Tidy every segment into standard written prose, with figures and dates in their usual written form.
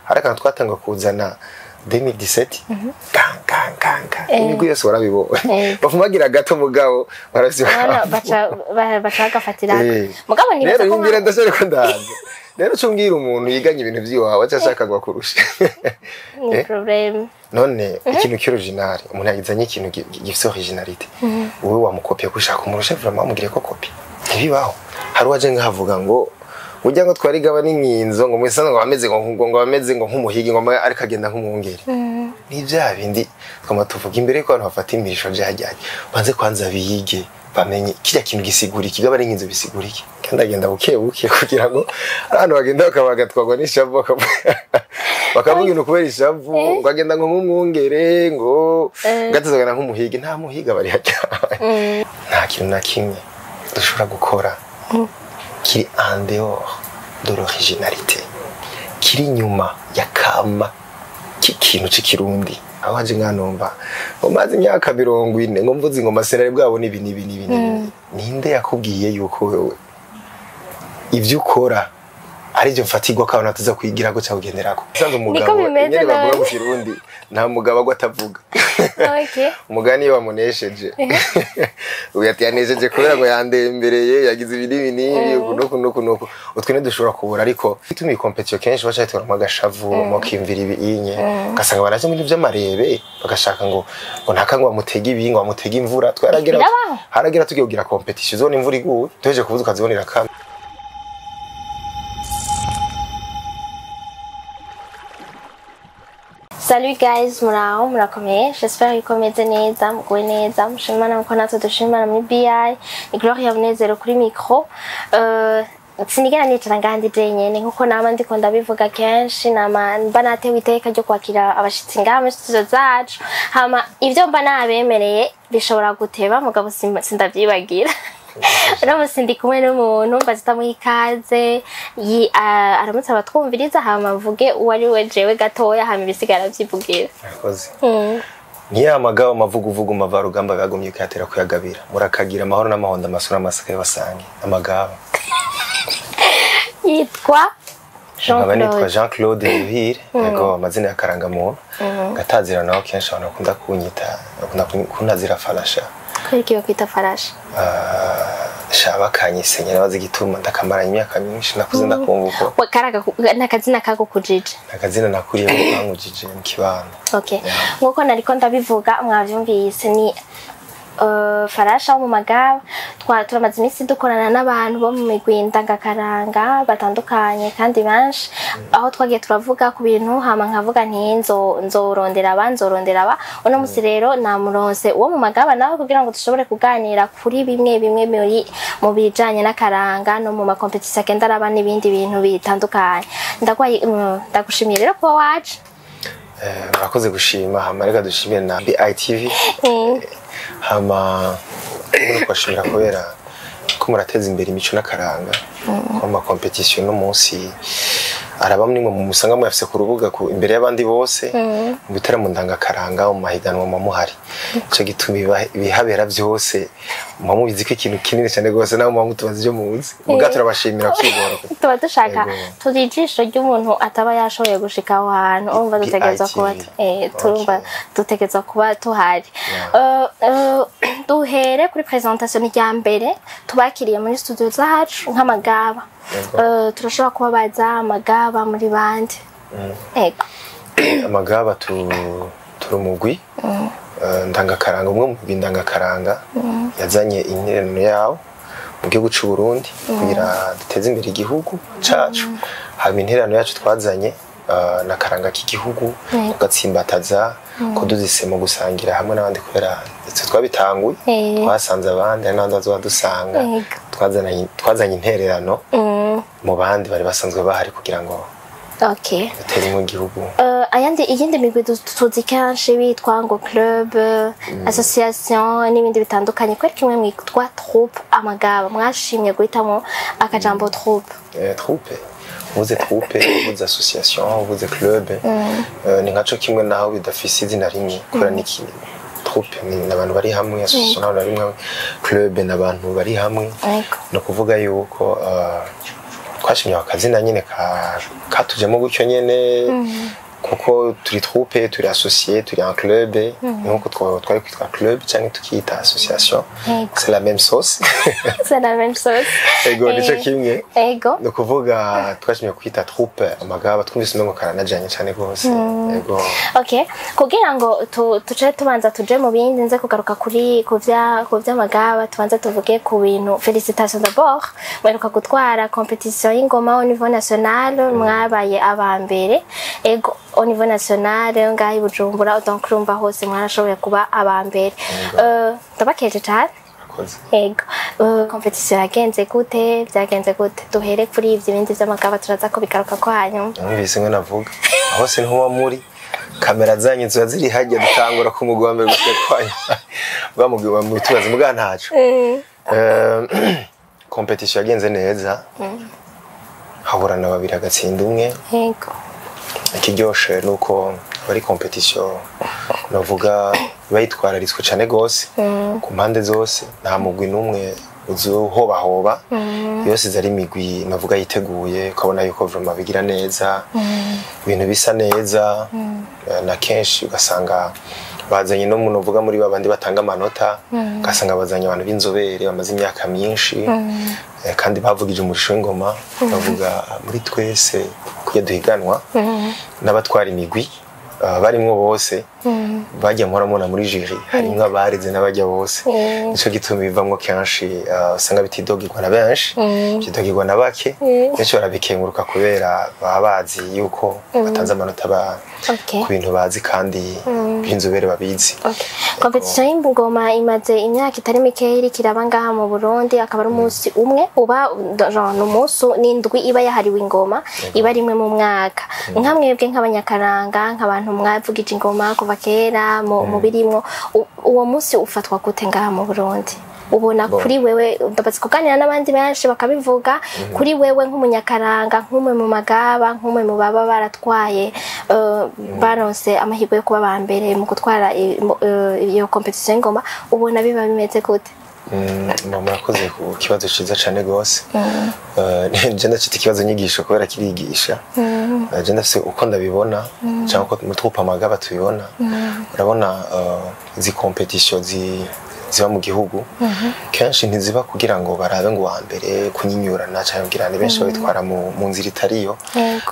Hari akantu twatanga kuzana 2017, kan kan kan kan, imigwi yose warabibonye, bafumagira gato mugabo barasibana, baca bagafatira mugabo. Ni rero ngira ndashobora ko ndaza rero cumbwira umuntu yiganye ibintu vyiwawe aca ashaka kurusha. Ni problème. None ikintu cy'original, umuntu yagizanye ikintu gifite originalité, wowe wamukopia ko ushaka kumurusha, vraiment amugire ko copie ntibibaho. Hari uwaje nkavuga ngo ujya ngo twari gaba n'inkinzo, ngo mwisanga ngo ameze ngo ameze ngo nk'umuhigi, ngo ariko agenda nk'umwungeri. Ni bya bindi twama tuvuga imbere ko abantu bafata imirisho byajyanye, banze kwanza biyige bamenye kijya kintu gisigura iki, gaba n'inkinzo bisigura iki, kandi agenda buke buke kugira ngo abantu bagenda bakabagatwagwa n'ishavu, bakavuga ibintu kubera ishavu, ngo agenda ngo nk'umwungere, ngo gatazagana nk'umuhigi. Nta muhiga bari hajya, nta kintu na kimwe dushobora gukora kiri en dehors de l'originalité, kiri inyuma ya kama k'ikintu c'ikirundi. Aho haje nkanomba ngo maze imyaka 40 ngo mvuze ingoma senare bwabo nibi nibi nibi. Ninde yakubwiye yuko wewe ivyo ukora arivyo mfatirwa ko abantu tuza kwigira ko cyakugenderako? Sanze umugabo nyene bavuga mu Kirundi, nta mugabo agwa atavuga. Umugani wamunesheje uyu ati yanesheje kubera ngo yandembereye, yagize ibi n'ibi n'ibi, uku nuku nuku. Utwe dushobora kubura, ariko itumiye competition kenshi baca bitwara mu gashavu, mu kimvira ibi inye, ugasanga baraje muri vy'amarebe, bagashaka ngo ntaka ngo bamutege ibi, ngo bamutege imvura. Twaragira haragira tugiye kugira competition zone imvura iguye, tuheje kuvuza ukazibonera kamwe. Salut guys, muraho murakomeye, j'espère yuko meze neza, muguwe neza, mushimana muko natwe dushimana muri BI. Ni Gloria Munezero kuri micro. Sinigera nicara ngaha ndi jenyene nkuko nama ndiko ndabivuga kenshi, nama mba natewe iteka ryo kwakira abashitsi ngaha muri studio zacu. Hama ivyo mba nabemereye bishobora guteba, mugabo sindavyibagira. Uno musi ndi kumwe n'umuntu mbaza itamuha ikaze, aramutse abatwumviriza, hama mvuge uwo ari we jewe gatoya, hama ibisigara vyivugira. Murakoze. Niya amagabo mavuguvugu mavarugamba bagumye kuyatera kuyagabira, murakagira amahoro n'amahonda, amasura amasaka y'abasange amagabo. Yitwa Jean-Claude. Jean Claude Rivire, yego, amazina ya karangamuntu. Gatazira naho kenshi abantu bakunda kunyita, bakunda kuntazira Farasha. Kubera bakwita Farasha? Shabakanyise nyene bazi igituma, ndakamaranye imyaka myinshi nakuze ndakumva uko. Karaga nakazina kagukujije? Nakazina nakuriye kankujije mu kibano. Okay. Nkuko nariko ndabivuga mwavyumvise, ni Farasha wo mu Magaba. Turamaze iminsi dukorana n'abantu bo mu migwi ndangakaranga batandukanye kandi benshi, aho twagiye turavuga ku bintu, hama nkavuga nti nzorondera aba nzorondera aba. Uno musi rero namuronse uwo mu Magaba nawe kugira ngo dushobore kuganira kuri bimwe bimwe muri mu bijanye n'akaranga no mu makompetisiyo agenda araba n'ibindi bintu bitandukanye. Ndagushimiye rero kuba waje. Murakoze gushima, hama reka dushimire na BITV. Hama kubashimira kubera ko murateza imbere imico n'akaranga, ko ama competition no munsi araba mwe mu musanga muyafise ku rubuga ku imbere y'abandi bose, mu bitaramo ndangakaranga, mu mahiganwa muhari. Ico gituma ibihabera byose muba mubizi ko ikintu kinini cyane gose, naho muba mutubaza ivyo muzi. Muga turabashimira kwigora. Tuba dushaka turi ijisho ry'umuntu ataba yashoboye gushika aho hantu, urumva dutegerezwa kuba turumva dutegerezwa kuba tuhari. Duhere kuri presentation ya mbere tubakiriye muri studio zacu nk'amagaba. Turashobora kubabaza amagaba muri bande? Ego. Amagaba turi umugwi ndangakaranga, umwe mu mugwi ndangakaranga yazanye intererano yawo mu gihugu c'u Burundi kugira duteze imbere igihugu cacu. Hama intererano yacu twazanye n'akaranga k'igihugu, kugatsimbataza, kuduzise mu gusangira hamwe n'abandi, kubera ndetse twabitanguye twasanze abandi n'abandi bazodusanga, twazanye intererano mu bandi bari basanzwe bahari kugira ngo dutere mu gihugu. Ayandi iyindi migwi tuzi kenshi bitwa ngo club, association n'ibindi bitandukanye, kweri kimwe mwitwa troupe Amagaba, mwashimye guhitamo akajambo troupe? Troupe, uvuze troupe, uvuze association, uvuze club, ni nkaco kimwe naho bidafise izina rimwe, kubera niki troupe ni abantu bari hamwe, association n'abantu bari hamwe, club n'abantu bari hamwe. No kuvuga yuko Twashimye akazina nyine katujemo gutyo nyene, kuko turi troupe, turi associé, turi en club. Nkuko twari kwitwa club cyangwa tukiyita association, c'est la même sauce. C'est la même sauce. Ego, nico kimwe. Ni ukuvuga twashimye kwita troupe Amagaba, twumvise umengo karanajanye cane rwose. Ego. Okay, kugira ngo tuce tubanza tuje mu bindi, nze kugaruka kuri ku vy'Amagaba, tubanze tuvuge ku bintu. Félicitations d'abord, mweruka gutwara compétition y'ingoma au niveau national, mwabaye aba mbere. Ego, au niveau national ngaho i Bujumbura, donc urumva hose mwarashoboye kuba aba mbere. Ndabakeje cane. Murakoze. Ego. Compétition yagenze gute? Byagenze gute? Duhere kuri ivyo, ibindi vy'Amagaba turaza kubigaruka ko hanyuma. Numvise ngo navuga aho se ntuba muri kamera zanyu ziba ziri hajya, dutangura ku mugwi wa mbere gushika kwanya bamugwi mu tubazo muga ntaco. Compétition yagenze neza, haburana babiri agatsinda umwe. Ikiryoshe nuko aba ari compétition navuga bayitwararitswe cane gose ku mpande zose, nta mugwi n'umwe uzohobahoba, yose iza ari imigwi navuga yiteguye, ukabona yuko vraiment bigira neza, ibintu bisa neza. Na kenshi ugasanga bazanye no muntu uvuga muri babandi batanga amanota, ugasanga bazanye abantu b'inzobere bamaze imyaka myinshi, kandi bavugije umurisho w'ingoma. Bavuga muri twese kuya duhiganwa n'abatwara imigwi, barimwo bose bajya mpora mubona muri jury, harimwo abareze n'abajya bose. Nico gituma bivamwo kenshi, usanga bitidogirwa na benshi, bitidogirwa na bake. Benshi barabikenguruka kubera baba bazi yuko batanze amanota ku bintu bazi kandi b'inzobere babizi. Okay. Compétition y'ingoma imaze imyaka itari mikeya iriko iraba ngaha mu Burundi, akaba ari umunsi umwe uba, genre ni umunsi n'indwi iba yahariwe ingoma, iba rimwe mu mwaka. Nka mwebwe nk'abanyakaranga, nk'abantu mwavugije ingoma kuva kera mu birimwo, uwo munsi ufatwa gute ngaha mu Burundi? Ubona kuri wewe, ndabaza kuganira n'abandi benshi bakabivuga, kuri wewe nk'umunyakaranga, nk'umwe mu Magaba, nk'umwe mu baba baratwaye, baronse amahirwe yo kuba ba mbere mu gutwara iyo compétition y'ingoma, ubona biba bimeze gute? Murakoze ku kibazo ciza cane gose. Je ndacita ikibazo nyigisho kubera kirigisha. Je ndafise uko ndabibona cyangwa uko mu troupe Amagaba tubibona. Urabona, izi compétition ziba mu gihugu kenshi ntiziba kugira ngo barabe ngo uwa mbere kunyinyurana cyangwa kugira ni benshi babitwara mu nzira itariyo.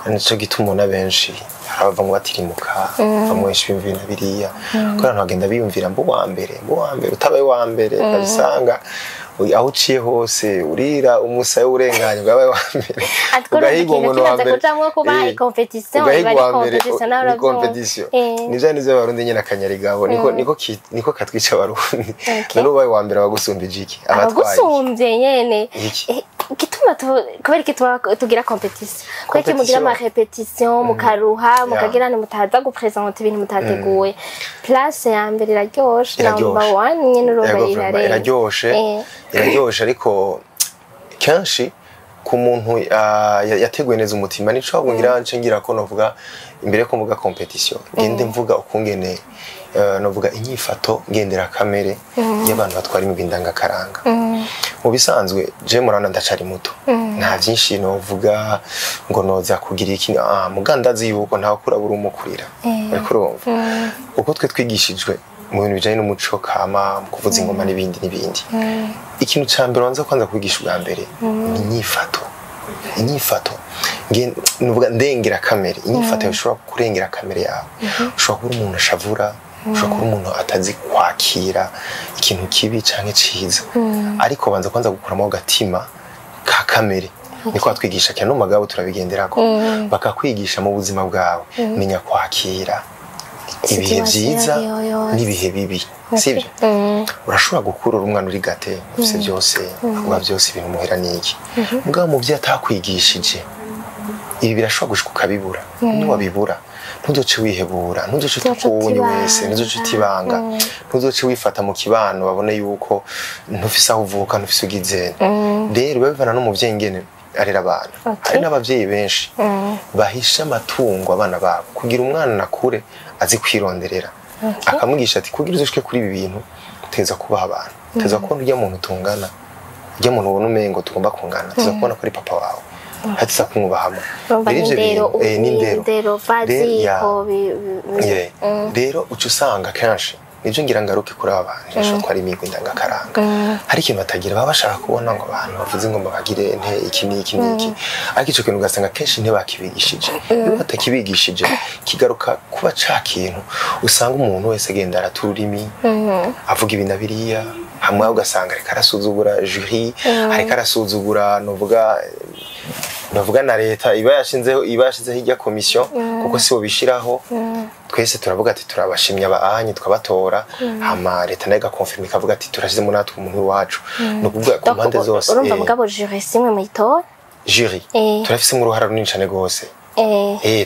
Nico gituma ubona benshi hari abavamwo batirimuka, bamwe benshi biyumvira na biriya, kubera abantu bagenda biyumvira mbo uwa mbere, mbo uwa mbere, utabaye uwa mbere ukabisanga aho uciye hose urira umusaya urenganye bwabaye uwa mbere. Ariko urumva Ugahigwa ikintu ngo ni uwa kimaze mbere. kujamwo kuba compétition, Ugahigwa iba ari uwa mbere, compétition nawe ni uravyumva. compétition. Nivyo nivyo abarundi nyene, akanyarigabo niko katwica abarundi. Okay. None ubaye uwa mbere abagusumbije iki? Abatwaye iki? Abagusumbye nyene. Iki? Igituma kubera iki tugira compétition, kubera iki mugira ama répétition, mukaruha, mukagira ni mutaza gupresenta ibintu mutateguye? Place ya mbere iraryoshe, number Iraryoshe. one nyene urumva Yego, vraiment, irarenze. Iraryoshe. Iraryoshe, ariko kenshi ku muntu yateguye neza umutima, nico ahubwo ngira nce ngira ko novuga imbere ko mvuga compétition, ngende mvuga ukungene, novuga inyifato ngendera kamere y'abantu batwara imigwi ndangakaranga. Mu bisanzwe je murana ndacari muto, nta byinshi novuga ngo noza kugira iki, muga ndazi yuko ntawe kurabura umukurira. Ariko urumva uko twe twigishijwe mu bintu bijanye n'umuco kama, mu kuvuza ingoma n'ibindi n'ibindi, ikintu ca mbere wanza kwanza kwigisha ubwa mbere ni inyifato. Inyifato nuvuga ndengera kamere, inyifato yawe ishobora kurengera kamere yawe. Ushobora kuba umuntu ashavura, ushobora kuba umuntu atazi kwakira ikintu kibi canke ciza, ariko banza kwanza gukuramo agatima ka kamere. Niko batwigisha cyane no mu Magabo, turabigenderako. Bakakwigisha mu buzima bwawe, menya kwakira ibihe Situation vyiza iyo ariyo yose. n'ibihe bibi, sibyo? Urashobora gukurura umwana uri gate, ufise byose, aguha byose, ibintu muhera n'iki, mugabo umuvyeyi atakwigishije ibi, birashobora gushika ukabibura. Niwabibura ntuzoce wihebura, ntuzoce Ntuzoce utuka uwundi utibanga. wese, ntuzoce utibanga, ntuzoce wifata mu kibano babone yuko ntufise aho uvuka, ntufise ugizene. Rero biba bivana n'umuvyeyi ingene arera abana. Hari n'abavyeyi benshi bahisha amatungo abana babo kugira umwana akure azi kwironderera, akamwigisha ati kugira uzoshike kuri ibi bintu uteza kubaha abantu, uteza kubona urya muntu tungana, urya muntu ubona umengo tugomba kungana, uteza kubona ko ari papa wawe. Hatuza kumwubahamo. Urumva Rero ivyo n'indero, bintu, n'indero. n'indero baziko Rero uca usanga kenshi nibyo ngira ngaruke kuri aba bantu ejo twari imigwi ndangakaranga, hari ikintu batagira, baba bashaka kubona ngo abantu bavuze ngo bagire nte iki n'iki n'iki, ariko ico kintu ugasanga kenshi ntibakibigishije. Iyo batakibigishije kigaruka kuba ca kintu usanga umuntu wese agenda arata ururimi, avuga ibi na biriya, hamwe ugasanga ariko arasuzugura jury, ariko arasuzugura novuga na leta iba yashinzeho ijya komisiyo, kuko sibo bishiraho. Twese turavuga ati turabashimye abaanyi twabatora, hama leta nayo igakonfirma ikavuga ati turashizemo natwe umuntu iwacu. Ni ukuvuga ku mpande zose. Urumva mugabo jury simwe muyitora? Jury turafisemo uruhara runini cane gose.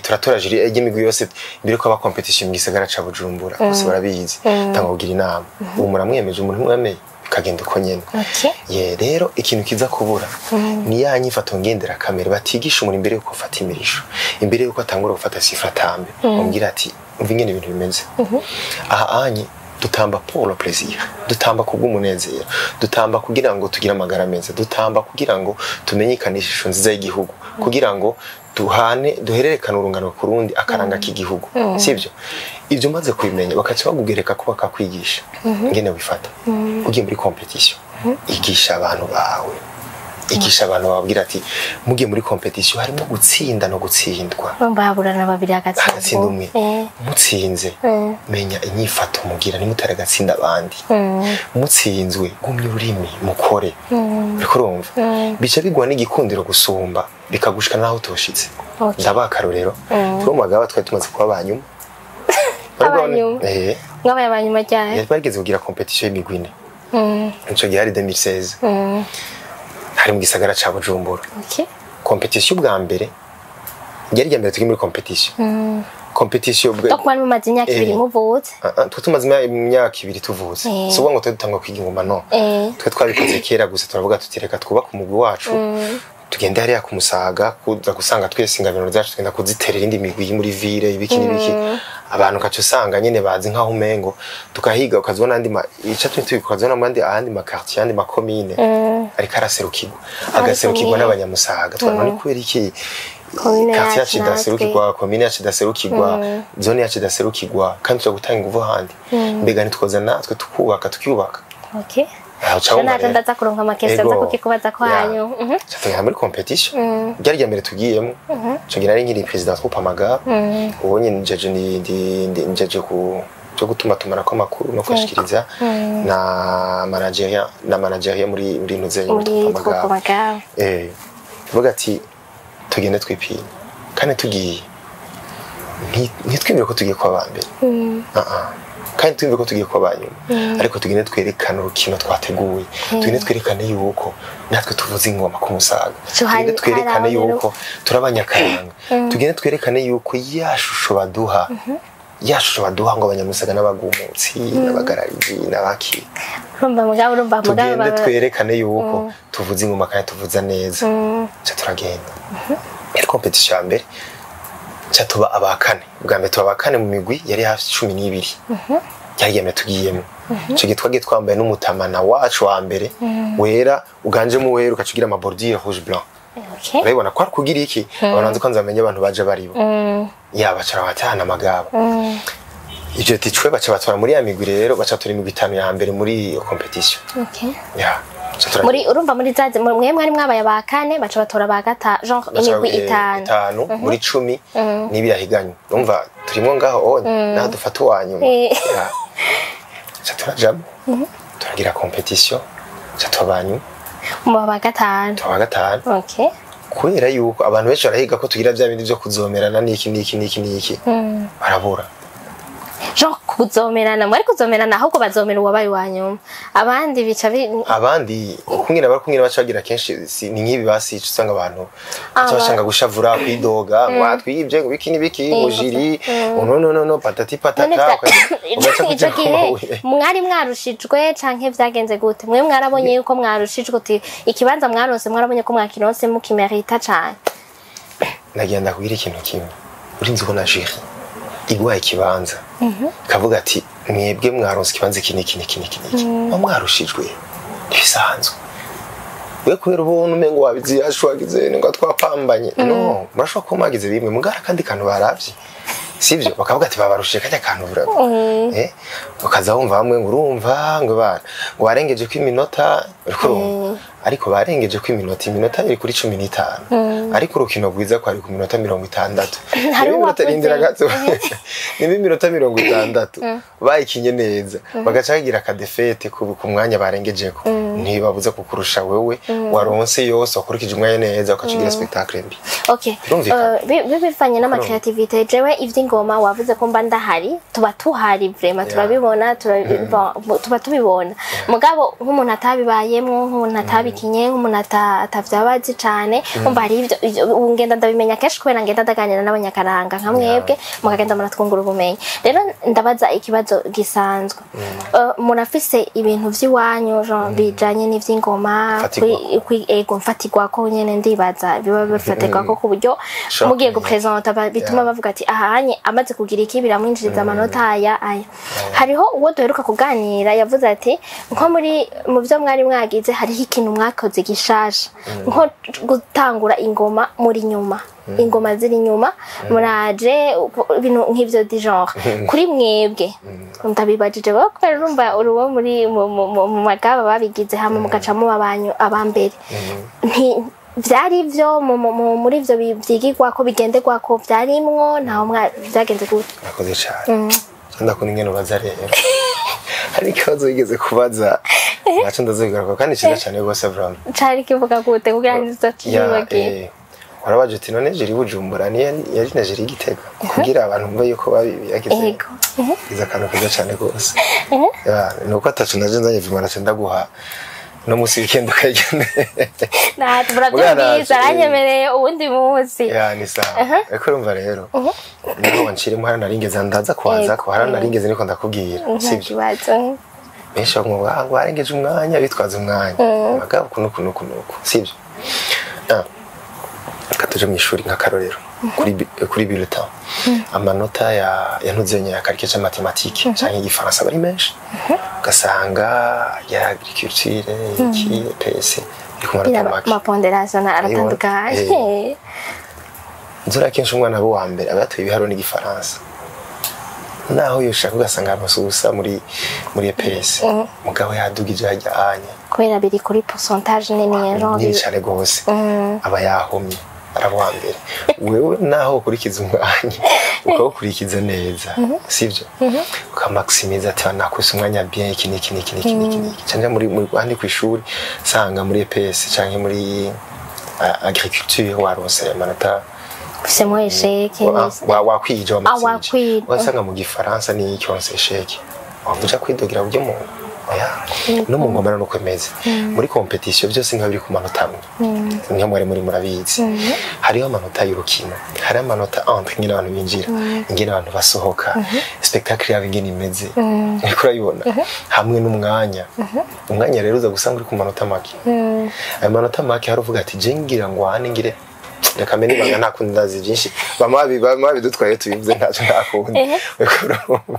Turatora jury y'imigwi yose mbere ko aba competition mu gisagara ca Bujumbura, bose barabizi. Tanga kugira inama, ubu muramwemeje, umuntu mwemeye, bikagenda uko nyene. Ye rero ikintu kiza kubura ni ya nyifato ngendera kamere batigisha umuntu imbere yuko afata imirisho, imbere yuko atangura gufata sifflet, amubwira ati umva ingene ibintu bimeze aha anye, dutamba pour le plaisir, dutamba kubw'umunezero, dutamba kugira ngo tugire amagara meza, dutamba kugira ngo tumenyekanishe ishusho nziza y'igihugu, kugira ngo duhane duhererekane urungano ku rundi, akaranga k'igihugu, sibyo? Ibyo umaze kubimenya bakaca bagugereka ko bakakwigisha ingene wifata ugiye muri competition. Igisha abantu bawe, igisha abantu babwira ati mugiye muri competition harimo gutsinda no gutsindwa. Urumva haburana babiri, hagatsinda hagatsinda umwe. Mutsinze, menya inyifato mugira nimutari agatsinda abandi. Mutsinzwe, gumya ururimi mukore. Uriko urumva bica biguha n'igikundiro gusumba, bikagushika naho utoshitse. Ndabaha akarorero. Twe mu bagaba twari tumaze kuba abanyuma. Abanyuma? Eh. Mwabaye abanyuma ryari? Yari bageze kugira competition y'imigwi ine. Ico gihe hari 2016, hari mu gisagara ca Bujumbura. Competition bwa mbere ryari rya mbere turi muri competition Donc mwari mumaze imyaka 2 muvutse? Ah, ah, twe tumaze imyaka 2 tuvutse. Si ukuvuga ngo twe dutangwa kwiga ingoma, no. Twe twabikoze kera gusa, turavuga tuti reka twubake umugwi wacu, tugende hariya ku Musaga kuza gusanga twese ingabano zacu, tugenda kuziterera indi migwi muri ville, ibiki n'ibiki. Abantu ukaca usanga nyene bazi nkaho umengo tukahiga, ukazibona andi ica twe tubikora andi ahandi ma quartier, andi ma commune ariko araserukirwa, agaserukirwa n'abanyamusaga. Twabona ni kubera iki Komine quartier yacu yacu natwe. idaserukirwa, komine yacu idaserukirwa, zone yacu idaserukirwa, kandi tuja gutanga inguvu ahandi? Mbega ntitwoza natwe tukubaka, tukiyubaka? Aho ca Jo wumva naje rero. ndaza kuronka ama questions, Ego. nza kukikubaza kwanyu. Ca tugenda muri competition, ryari rya mbere tugiyemo. Ico gihe nari nkiri president troupe Amagaba, ubu nyine njeje njeje ku cyo gutuma tumanako amakuru no kuyashikiriza na manageria muri ntuzenye muri troupe troupe Amagaba. Amagaba. Tuvuga ati tugende twipinye, kandi tugiye ntitwemere ko tugiye kuba aba mbere. Ah, ah. Kandi twumve ko tugiye kuba aba nyuma, ariko tugende twerekane urukino twateguye, tugende twerekane yuko natwe tuvuza ingoma ku Musaga, So tugende twerekane hari aho yuko turi abanyakaranga, tugende twerekane yuko ya shusho baduha ngo abanyamusaga n'abagumutsi n'abagarariji n'abaki. Urumva mugabo Tugende twerekane yuko tuvuza ingoma kandi tuvuza neza. Ca turagenda, yari competition ya mbere, ca tuba aba kane. Bwa mbere tuba aba kane mu migwi yari hafi 12 yari iya mbere tugiyemo. Ico gihe twagiye twambaye n'umutamana wacu wa mbere wera uganjemo wera, ugaca ugira ama bordure rouge blanc. Urabibona ko ari kugira iki, abantu banze kwanza bamenye abantu baje baribo ya bacara batahana amagabo. Ivyo ticwe baca batora muri ya migwi rero, baca batora imigwi itanu ya mbere muri iyo competition. Ya ca turagira. Muri urumva muri zaze mwe mwari mwabaye aba kane, baca batora ba gata genre Baca, imigwi itanu. Itanu muri 12 yahiganywe. Urumva turimwo ngaho onye naho dufata uwa nyuma. Ya. Ca turajamo, turagira competition, ca tuba nyuma. Mu ba gatanu? Tuba gatanu. Kubera yuko abantu benshi barahiga ko tugira bya bindi byo kuzomerana n'iki n'iki n'iki n'iki, barabura. Genre kuzomerana, mwari kuzomerana, ahubwo bazomera uwabaye uwa nyuma, abandi bica bi Abandi kumwe bari kumwe baca bagira kenshi ni nk'ibi basi usanga abantu baca bashanga gushavura, kwidoga ngo twiyibye, ngo biki n'ibiki, ngo jury, ngo no no no no, patati None patata, ugaca ico kuja ku gihe mabuye. Mwari mwarushijwe canke vyagenze gute? Mwe mwarabonye yuko mwarushijwe, uti ikibanza mwaronse mwarabonye ko mwakironse mukimerita cane? Nagenda kugira ikintu kimwe, urinzi ko na jury iguhaye ikibanza ikavuga ati mwebwe mwaronse ikibanza iki n'iki n'iki n'iki n'iki, muba mwarushijwe ntibisanzwe. We kubera ubuntu umengo wabizi yashwagize ngo twapambanye, no murashobora kuba mwagize bimwe, mugara kandi kantu baravye sivyo, bakavuga ati babarushe kajya kantu buraba, ukaza wumva bamwe ngo urumva ngo bana ngo barengeje ko iminota, uriko urumva, ariko barengeje ko iminota iri kuri 15, ariko urukino rwiza kwari ku minota 60. Hariho Niba iminota uwavuze. Rindira gato, niba iminota 60 bayikinye neza, bagaca bagira aka défaite ku mwanya barengejeko, ntibabuze kukurusha wewe waronse yose, wakurikije umwanya neza, ukaca ugira spectacle mbi. Okay. Birumvikana. Bivanye n'ama créativité, jewe ivy'ingoma wavuze ko mba ndahari, tuba tuhari vraiment, turabibona, bon, tuba tubibona. Mugabo nk'umuntu atabibayemwo, nk'umuntu atabikinye, nk'umuntu atavyabazi cane, umva hari ivyo ubu ngenda ndabimenya kenshi kubera ngenda ndaganira n'abanyakaranga nka mwebwe, mukagenda muratwungura ubumenyi. Rero ndabaza ikibazo gisanzwe. Murafise ibintu vy'iwanyu, genre bijanye n'ivy'ingoma? Mfatirwako. Ego, mfatirwako nyene, ndibaza biba bifatirwako ku buryo Shobora mugiye kumenya. gu présenta bituma bavuga ati ahanye amaze kugira iki, biramwinjiriza amanota aya aya. Hariho uwo duheruka kuganira yavuze ati nko muri mu byo mwari mwagize hariho ikintu mwakoze gishasha, nko gutangura ingoma muri nyuma, ingoma ziri inyuma, muraje ibintu nk'ivyo du genre. Kuri mwebwe ndabibajije bo kubera urumva uri uwo muri mu magaba babigize hamwe, mugaca muba abanyu abambere, nti vyari vyo muri ivyo vyigirwa ko bigenderwa ko vyarimwo, ntaho vyagenze gute? Murakoze cyane. Ndakunda ingene ubaza. Rero hari ikibazo wigeze kubaza naco ndazobigaruka, kandi ciza cyane rwose vraiment. Cari kivuga gute kugira ngo ntizokibagiye? Warabaje uti none jury Bujumbura ni yari na jury Gitega, kugira abantu bumve yuko babiyagize. Ego. Iza akantu keza cyane rwose. Ya, ni uko atacu naje nzanye vima, nace ndaguha no musi weekend ukayigene. Natwe murabyumvise, aranyemereye uwundi munsi. Ya, ni sawa. Ariko urumva rero niho wancirimo, hano naringeze ndaza kuhaza ko hano naringeze niko ndakubwira. Nta Sibyo? kibazo. Benshi bavuga ngo warengeje umwanya, bitwaza umwanya, bagabo kuno kuno kuno uku, sibyo? Ah, reka tuje mu ishuri nk'akarorero kuri bulletin, amanota ya ntuzenya ya calcul ca mathématique canke igifaransa bari menshi, ugasanga ya agriculture iki PS iri ku manota make. Ama pondération aratandukanye. Nzura kenshi umwana aba uwa mbere aba yatoye ibiharuro n'igifaransa, naho yoshaka ugasanga aronse ubusa muri EPS, mugabo yadugije hajya anya. Kubera biri kuri pourcentage nini ya genre. Nini cyane rwose, aba yahomye, araba uwa mbere. Wewe naho ukurikiza umwanya, ukawukurikiza neza, sibyo, ukamaximiza ati nakose umwanya bien, iki niki niki niki niki niki, cyangwa muri ahandi ku ishuri sanga muri EPS cyangwa muri agriculture waronse amanota ufisemo échec. Wakwije. Ah, wakwije. Wasanga mu gifaransa ni iki waronse échec, wavuja kwidogira buryo mu oya. No mu ngoma nuko imeze muri compétition, byose ntiba biri ku manota amwe. Niyo mwari muri murabizi, hariho amanota y'urukino, hariho amanota entre ingene abantu binjira, ingene abantu basohoka, spectacle yabo ingene imeze, uriko urayibona, hamwe n'umwanya. Umwanya rero uza gusanga uri ku manota make. Ayo manota make hari uvuga ati je ngira ngo wane ngire, reka mbe nibanga, nta kundi, ndazi byinshi, bama bidutwaye tubivuze, ntacyo nta kundi. Uriko urumva?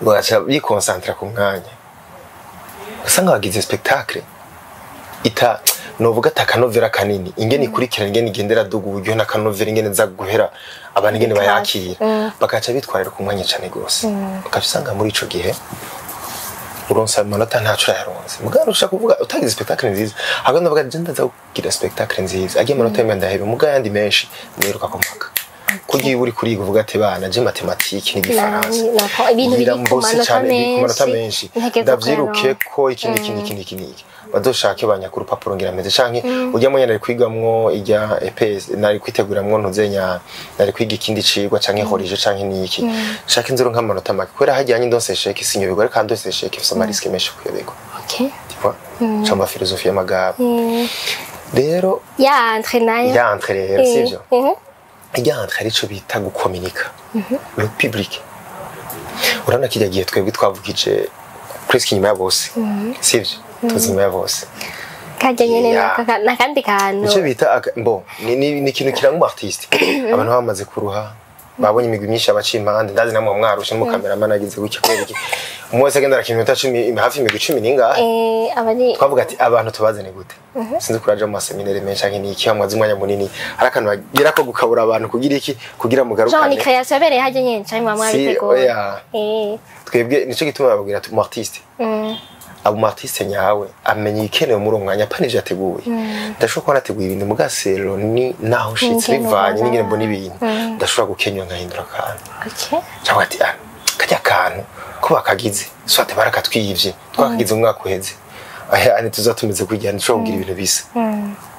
Bagaca bikonsantra ku mwanya, usanga bagize spectacle ita novuga ati akanovera kanini, ingene ikurikirana, ingene igendera duga, uburyohe n'akanovera, ingene nza guhera, abantu ingene bayakira, bagaca bitwarira ku mwanya cane gose. Ugaca usanga muri ico gihe uronse amanota ntaco urayaronse, mugabo ushaka kuvuga utagize spectacle nziza. Ahubwo ndavuga je ndaza kugira spectacle nziza, agiye amanota yemwe ndahebe, mugabo ayandi menshi niruka ku mpaka, kugira iyo uri kuriga uvuga ati bana je mathématique n'igifaransa Ibintu biri ku mbose manota cane, biri ku manota menshi, menshi, ntegerezwa ndavyiruke kuyaronka. ko iki n'iki n'iki n'iki n'iki bazoshake banyaka urupapuro ngira meze, canke ujya mu nari kwigamwo ijya EPS, nari kwiteguramwo ntuzenya, nari kwiga ikindi cigwa canke horije canke niki, shaka inzuro nk'amanota make, kubera hajyanye ndonse échec sinyoberwa, ariko ndonse échec ifise ama risques menshi kuyoberwa. Tu vois, camba philosophie y'amagabo rero. Ya entrée nayo. Ya entrée rero, sivyo? Mhm. Ijya entrée arico bita gukominika le public. Urabona kirya gihe twebwe twavugije presque inyuma ya bose, sivyo? Tuzi inyuma ya bose. Kajya nyene. Ya. Nakandi kantu. Nicyo bita bo ni ikintu kiranga umu artiste. Abantu bamaze kuruha, babonye imigwi myinshi abaciye impande, ndazi namwe mwarushe n'umukameramani agize gutya kubera iki. Umwe wese agenda arakina iminota 10, hafi imigwi 10 n'ingahe. Abari Twavuga ati abantu tubazane gute? Sinzi kuraja mu maseminaire menshi canke niki, hamwaze umwanya munini, hari akantu bagira ko gukabura abantu kugira iki, kugira Genre mugarukane. Ni création yabereye hajya nyene canke mwamwe Si, abitegura? Oya. Twebwe nico gituma bababwira ati umu artiste, abo umu artiste nyawe amenya ibikenewe muri uwo mwanya, apana ivyo yateguye. Ndashobora kuba nateguye ibintu, mugasero ni naho ushitse, N'ingene bivanye ubona. n'ingene mbona ibintu, ndashobora gukenyura nkahindura akantu, cyangwa ati ah, kajya kantu ko bakagize swate barakatwivye, twakagize umwaka uheze, aya ane tuza tumeze kujya, nshobora kugira ibintu bisa,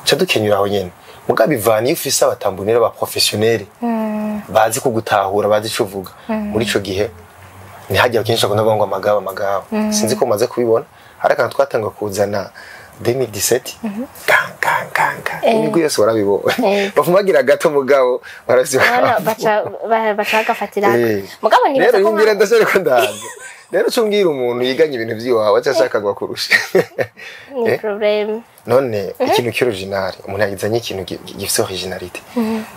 ca dukenyura aho nyene. Mugabo bivanye, iyo ufise abatambunera ba professionnel bazi kugutahura, bazi ico uvuga muri ico gihe, ntihajya kenshi akunda kuvuga ngo amagaba amagaba. Sinzi ko umaze kubibona, hari akantu twatanga kuzana 2017, gang gang gang gang, imigwi yose warabibonye. Bafuma bagira gato, mugabo Urabona, barabyo. Baca bagafatira mugabo nibaza Rero ko yumvira, ndasore ko ndaza rero uca umbwira umuntu yiganye ibintu by'iwawe aca ashaka ngo akurushe. Ni problème. None ikintu cy'original, umuntu yagizanye ikintu gifise originalité,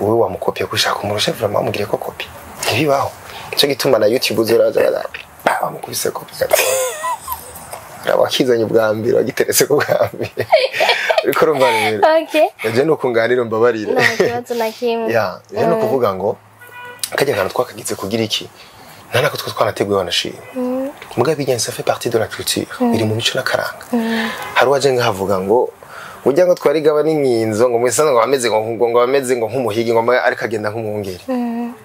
wowe wamukopia ko ushaka kumurusha, vraiment wamugiriye ko copie? Ntibibaho. Nico gituma na YouTube uzoraza bamukubise copie gato, wakizanye ubwa mbere, wagiteretse ku bwa mbere, uriko urumva rero. Ejo ni ukunganira, mbabarire. Nta kibazo na kimwe. Ya, rero ni ukuvuga ngo kajya kantu twakagize kugira iki, nta nako two twanateguye, wanashima. Mugabo bijyanye, ça fait partie de la culture, biri mu mico n'akaranga. Hari uwaje nkahavuga ngo ujya ngo twarigaba n'inkinzo, ngo mwese ngo ameze ngo ameze ngo nk'umuhigi, ngo ariko agenda nk'umwungeri.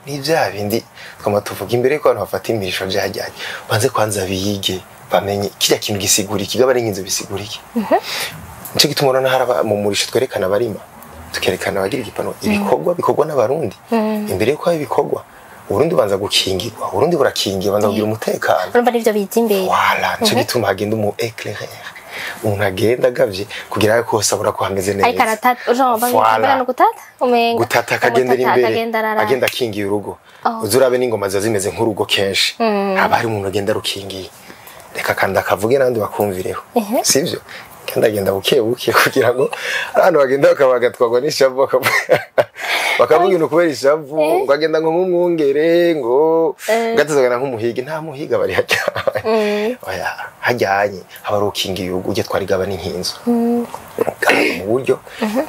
Ni bya bindi twama tuvuga imbere yuko abantu bafata imirisho byajyanye, banze kwanza biyige, bamenye kirya kintu gisigura iki, gaba n'inkinzo bisigura iki. Nico gituma urabona hari mu murisho twerekana abarima, tukerekana abagira igipano, ibikorwa bikorwa n'Abarundi. Imbere yuko haba ibikorwa, Uburundi bubanza gukingirwa, Uburundi burakingiye, banza kugira umutekano. Urumva nivyo biza imbere. Wala, nico gituma hagenda umu éclaireur, umuntu agenda agavye kugira ngo hose abura ko hameze neza. Ariko aratata, genre Voilà. bangana no gutata umenga. Gutata, akagendera Umutata, imbere, akagenda arara. Agenda akingiye urugo. Uzi urabe n'ingoma ziba zimeze nk'urugo, kenshi haba hari umuntu agenda arukingiye. Reka kandi akavuge n'abandi bakumvireho, sivyo? Kandi agenda buke buke kugira ngo abantu bagenda bakabagatwarwa n'ishavu, bakavuga ibintu kubera ishavu, ngo agenda ngo nk'umwungere, ngo gatazagana nk'umuhigi. Nta muhiga bari hajyanye, oya. Hajyanye haba ari ukingiye urugo, ujye twarigaba n'inkinzo mu buryo,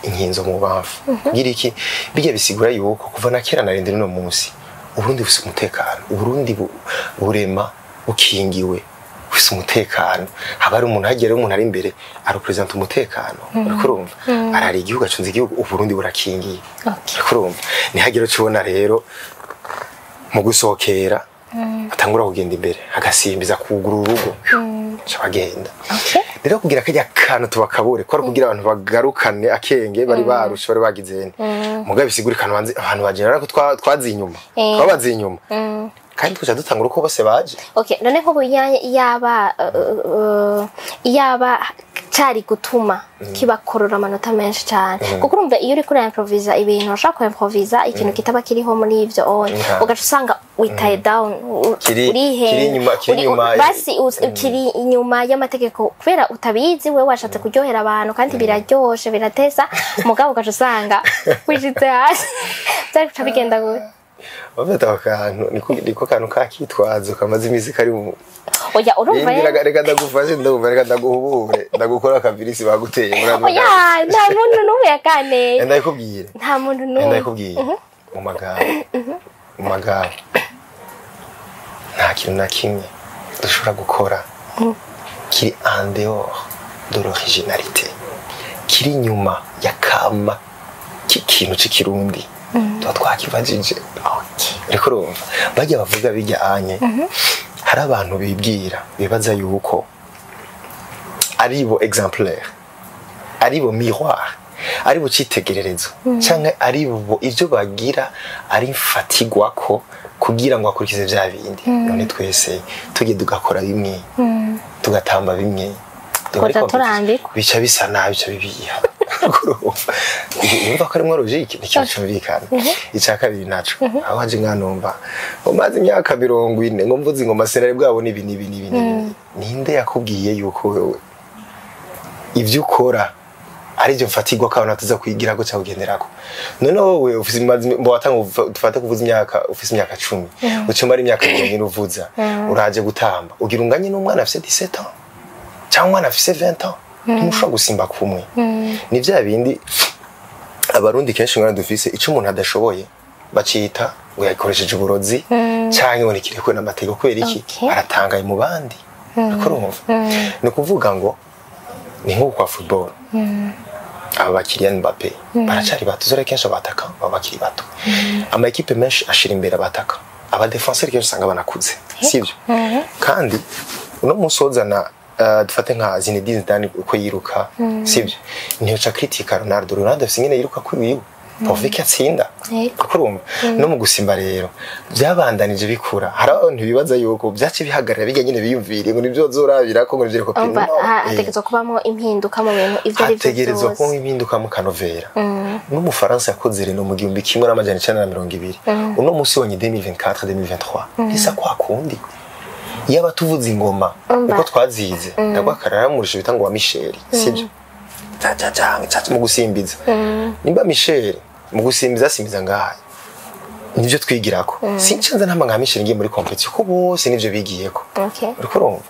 inkinzo mu bamfu, kugira iki, bijya bisigura yuko kuva na kera narindi n'uno munsi Uburundi bufise umutekano, Uburundi burema bukingiwe, bufise umutekano. Haba hari umuntu hagera, umuntu ari imbere arepresenta umutekano, uriko urumva, arara igihugu, acunze igihugu, Uburundi burakingiye. Uriko urumva, ntihagire uca ubona rero mu gusohokera atangura kugenda imbere, agasimbiza kugura urugo, aca bagenda. Rero kugira kajya kantu tubakabure ko ari kugira abantu bagarukane akenge bari barushe, bari bagize mugabe, bisigura ikantu abantu bagenda ko twazi inyuma, twabazi inyuma, kandi tukaca dutangura uko bose baje. Okay, none nk'ubu yaba cari gutuma kibakorora amanota menshi cyane, kuko urumva iyo uriko uraimproviza ibintu, urashobora kuimprovisa ikintu kitaba kiriho muri ivyo on, ugaca usanga witaye down, urihenze, kiri inyuma- kiri inyuma. Basi kiri inyuma y'amategeko kubera utabizi. Wewe washatse kuryohera abantu, kandi biraryoshe, biratesa, mugabo ugaca usanga wishitse hasi. Byari guca bigenda gute? Bafata ako kantu niko kantu kakitwazo kamaze iminsi kari mu Oya, urumva Rindira, rero. Reka ndagufashe, ndagumva, reka ndaguhubure, ndagukora akavirisi baguteye muri ano. Oya, nta muntu n'umwe yakaneye. Ndabikubwire. Nta muntu n'umwe. Ndabikubwiye mu magambo, nta kintu na kimwe dushobora gukora kiri en dehors de l'originalité, kiri inyuma ya kama k'ikintu c'ikirundi tuba twakibajije. Uriko urumva, bajya bavuga bijya anye, hari abantu bibwira, bibaza yuko aribo exemplaire, aribo miroir, aribo citegererezo, canke aribo ivyo bagira ari mfatigwako kugira ngo akurikize vya bindi. None twese tugiye tugakora bimwe, tugatamba bimwe, Twoca turambikwa. Bica bisa nabi, bica bibiha. Urumva ko arimwo logique, ni ikintu cumvikana. Ica kabiri naco, aho haje nkanumva ngo maze imyaka 40 ngo mvuze ingoma sinari bwabona ibi n'ibi n'ibi n'ibi. Ninde yakubwiye yuko wewe ivyo ukora Arivyo mfatirwa ko abantu bataza kwigirako cyangwa kugenderako. None wowe ufise mbo watanga dufate kuvuza imyaka, ufise imyaka 10, uca umara imyaka 20 uvuza, uraje gutamba ugira unganye n'umwana afise 17 ans cyangwa umwana afise 20 ans, ntimushobora gusimba kumwe. Ni vya bindi Abarundi kenshi ngana dufise, ico umuntu adashoboye bacita ngo yakoresheje uburozi canke ngo nikirekwe n'amategeko. Kubera iki? Aratangaye mu bandi. Uriko urumva? Ni ukuvuga ngo ni nk'uko kwa football, aba ba Kylian Mbappe baracari bato. Zore kenshi abataka baba bakiri bato. Ama équipe menshi ashira imbere abataka, aba défenseur kenshi usanga banakuze, sivyo? Kandi uno munsi wozana, dufate nka Zinedine Zidane, uko yiruka, sivyo? Ntiyoca critica Ronaldo. Ronaldo afise ingene yiruka kuri wiwe pourvu ko atsinda. Kuko urumva no mu gusimba rero byabandanije bikura. Hari abantu bibaza yuko byace bihagarara bijya nyine, biyumvire ngo nibyo bazorabira ko ngo nivyo kopi. Umva, No, hategerezwa kubamo impinduka mu bintu ivyo ari byo hategerezwa byose. kuba impinduka mu kanovera. N'Umufaransa yakoze reno mu 1920, uno munsi wonye 2024, 2023 ntisa kwa kundi. Yaba tuvuze ingoma Umva. uko twazize, ndagwa murisho bita ngo wa Michel, sibyo? Ca ca ca ca mu gusimbiza, nimba Michel mu gusimbiza asimbiza ngaha, nivyo twigirako. Sincanza ntama nka Michel ngiye muri compétition, ko bose nivyo bigiyeko. Uriko urumva,